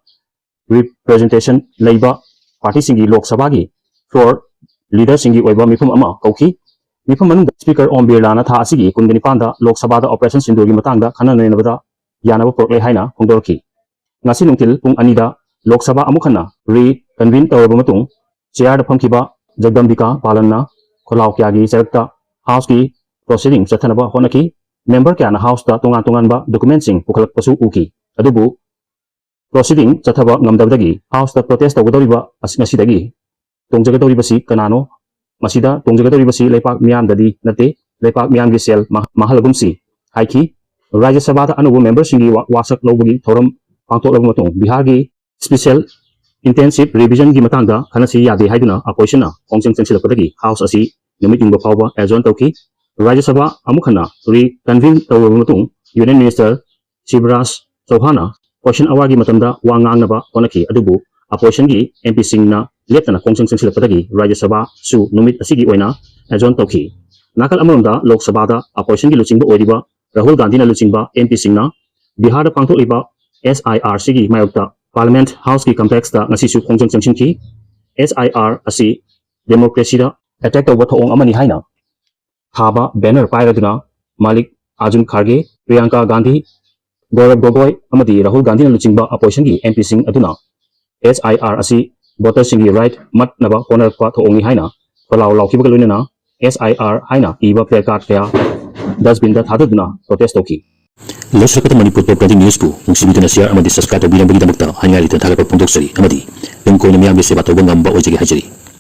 representation ꯂꯩꯕ partyꯁꯤꯡꯒꯤ ꯂꯣꯛ ꯁꯚꯥꯒꯤ floor leaderꯁꯤꯡꯒꯤ ꯑꯣꯏꯕ ꯃꯤꯐꯝ ꯑꯃ ꯀꯧꯈꯤ꯫ ꯃꯤꯐꯝ ꯃꯅꯨꯡꯗ speaker ꯑꯣꯝ ꯕꯤꯔꯂꯥꯅ ꯊꯥ ꯑꯁꯤꯒꯤ ꯀꯨꯟꯒ ꯅꯤꯄꯥꯟꯗ ꯂꯣꯛ ꯁꯚꯥꯗ operation ꯁꯤꯟꯗꯨꯔꯒꯤ ꯃꯇꯥꯡꯗ ꯈꯟꯅ ꯅꯩꯅꯕꯗ ꯌꯥꯅꯕ ꯄꯨꯔꯛꯂꯦ ꯍꯥꯏꯅ ꯐꯣꯡꯗꯣꯔꯛꯈꯤ꯫ ꯉꯁꯤ ꯅꯨꯡꯊꯤꯜ ꯄꯨꯡ ꯑꯅꯤꯗ ꯂꯣꯛ ꯁꯚꯥ ꯑꯃꯨꯛ ꯍꯟꯅ reconvene ꯇꯧꯔꯕ ꯃꯇꯨꯡ chairꯗ ꯐꯝꯈꯤꯕ ꯖꯒꯗꯝꯕꯤꯀꯥ ꯄꯥꯂꯟꯅ ꯈꯣꯜꯂꯥꯎ ꯀꯌꯥꯒꯤ ꯆꯔꯛꯇ Houseꯀꯤ proceeding ꯆꯠꯊꯅꯕ ꯍꯣꯠꯅꯈꯤ꯫ Member ꯀꯌꯥꯅ Houseꯇ ꯇꯣꯉꯥꯟ ꯇꯣꯉꯥꯟꯕ documentꯁꯤꯡ ꯄꯨꯈꯠꯂꯛꯄꯁꯨ ꯎꯈꯤ꯫ ꯑꯗꯨꯕꯨ proceeding ꯆꯠꯊꯕ ꯉꯝꯗꯕꯗꯒꯤ Houseꯇ protest ꯇꯧꯒꯗꯧꯔꯤꯕ ꯑꯁꯤ ꯉꯁꯤꯗꯒꯤ ꯇꯣꯡꯖꯒꯗꯧꯔꯤꯕꯁꯤ ꯀꯅꯥꯅꯣ? ꯃꯁꯤꯗ ꯇꯣꯡꯖꯒꯗꯧꯔꯤꯕꯁꯤ ꯂꯩꯄꯥꯛ ꯃꯤꯌꯥꯝꯗꯗꯤ ꯅꯠꯇꯦ, ꯂꯩꯄꯥꯛ ꯃꯤꯌꯥꯝꯒꯤ ꯁꯦꯜ ꯃꯥ-, ꯃꯥꯡꯍꯜꯂꯒꯨꯝꯁꯤ ꯍꯥꯏꯈꯤ꯫ ꯔꯥꯖ꯭ꯌ ꯁꯚꯥꯗ ꯑꯅꯧꯕ memberꯁꯤꯡꯒꯤ ꯋꯥ-, ꯋꯥꯁꯛ ꯂꯧꯕꯒꯤ ꯊꯧꯔꯝ ꯄꯥꯡꯊꯣꯛꯂꯕ ꯃꯇꯨꯡ ꯕꯤꯍꯥꯔꯒꯤ special intensive revisionꯒꯤ ꯃꯇꯥꯡꯗ ꯈꯟꯅꯁꯤ ꯌꯥꯗꯦ ꯍꯥꯏꯗꯨꯅ oppositionꯅ ꯈꯣꯡꯖꯪ ꯆꯪꯁꯤꯜꯂꯛꯄꯗꯒꯤ House ꯑꯁꯤ ꯅꯨꯃꯤꯠ ꯌꯨꯡꯕ ꯐꯥꯎꯕ adjourn ꯇꯧꯈꯤ꯫ ꯔꯥꯖ꯭ꯌ ꯁꯚꯥ ꯑꯃꯨꯛ ꯍꯟꯅ reconvene ꯇꯧꯔꯕ ꯃꯇꯨꯡ Union Minister ꯁꯤꯕꯔꯥꯖ ꯆꯧꯍꯥꯟꯅ question hourꯒꯤ ꯃꯇꯝꯗ ꯋꯥ ꯉꯥꯡꯅꯕ ꯍꯣꯠꯅꯈꯤ, ꯑꯗꯨꯕꯨ oppositionꯒꯤ MPꯁꯤꯡꯅ ꯂꯦꯞꯇꯅ ꯈꯣꯡꯖꯪ ꯆꯪꯁꯤꯜꯂꯛꯄꯗꯒꯤ ꯔꯥꯖ꯭ꯌ ꯁꯚꯥꯁꯨ ꯅꯨꯃꯤꯠ ꯑꯁꯤꯒꯤ ꯑꯣꯏꯅ adjourn ꯇꯧꯈꯤ꯫ ꯅꯥꯀꯜ ꯑꯃꯔꯣꯝꯗ ꯂꯣꯛ ꯁꯚꯥꯗ oppositionꯒꯤ ꯂꯨꯆꯤꯡꯕ ꯑꯣꯏꯔꯤꯕ ꯔꯥꯍꯨꯜ ꯒꯥꯟꯙꯤꯅ ꯂꯨꯆꯤꯡꯕ MPꯁꯤꯡꯅ ꯕꯤꯍꯥꯔꯗ ꯄꯥꯡꯊꯣꯛꯂꯤꯕ SIRꯁꯤꯒꯤ ꯃꯥꯌꯣꯛꯇ Parliament Houseꯀꯤ complexꯇ ꯉꯁꯤꯁꯨ ꯈꯣꯡꯖꯪ ꯆꯪꯁꯤꯟꯈꯤ꯫ SIR ꯑꯁꯤ democracyꯗ attack ꯇꯧꯕ ꯊꯧꯑꯣꯡ ꯑꯃꯅꯤ ꯍꯥꯏꯅ ꯊꯥꯕ banner ꯄꯥꯏꯔꯗꯨꯅ ꯃꯥꯂꯤꯛ ꯑꯥꯔꯖꯨꯟ ꯈꯥꯔꯒꯦ, ꯄ꯭ꯔꯤꯌꯥꯡꯀꯥ ꯒꯥꯟꯙꯤ, ꯒꯧꯔꯕ ꯒꯣꯒꯣꯏ ꯑꯃꯗꯤ ꯔꯥꯍꯨꯜ ꯒꯥꯟꯙꯤꯅ ꯂꯨꯆꯤꯡꯕ oppositionꯒꯤ MPꯁꯤꯡ ꯑꯗꯨꯅ SIR ꯑꯁꯤ voterꯁꯤꯡꯒꯤ right ꯃꯠꯅꯕ ꯍꯣꯠꯅꯔꯛꯄ ꯊꯧꯑꯣꯡꯅꯤ ꯍꯥꯏꯅ ꯈꯣꯜꯂꯥꯎ ꯂꯥꯎꯈꯤꯕꯒ ꯂꯣꯏꯅꯅ SIR ꯍꯥꯏꯅ ꯏꯕ placard ꯀꯌꯥ dustbinꯗ ꯊꯥꯗꯗꯨꯅ protest ꯇꯧꯈꯤ꯫ ꯂꯣꯏꯁꯤꯜꯂꯛꯄꯗ ꯃꯅꯤꯄꯨꯔ Top Trending Newsꯄꯨ ꯅꯨꯡꯁꯤꯕꯤꯗꯨꯅ share ꯑꯃꯗꯤ subscribe ꯇꯧꯕꯤꯔꯝꯕꯒꯤꯗꯃꯛꯇ ꯍꯥꯏꯅꯤꯡꯉꯥꯏ ꯂꯩꯇꯅ ꯊꯥꯒꯠꯄ ꯐꯣꯡꯗꯣꯛꯆꯔꯤ ꯑꯃꯗꯤ ꯇꯨꯡ ꯀꯣꯏꯅ ꯃꯤꯌꯥꯝꯒꯤ ꯁꯦꯕꯥ ꯇꯧꯕ ꯉꯝꯕ ꯑꯣꯏꯖꯒꯦ ꯍꯥꯏꯖꯔꯤ꯫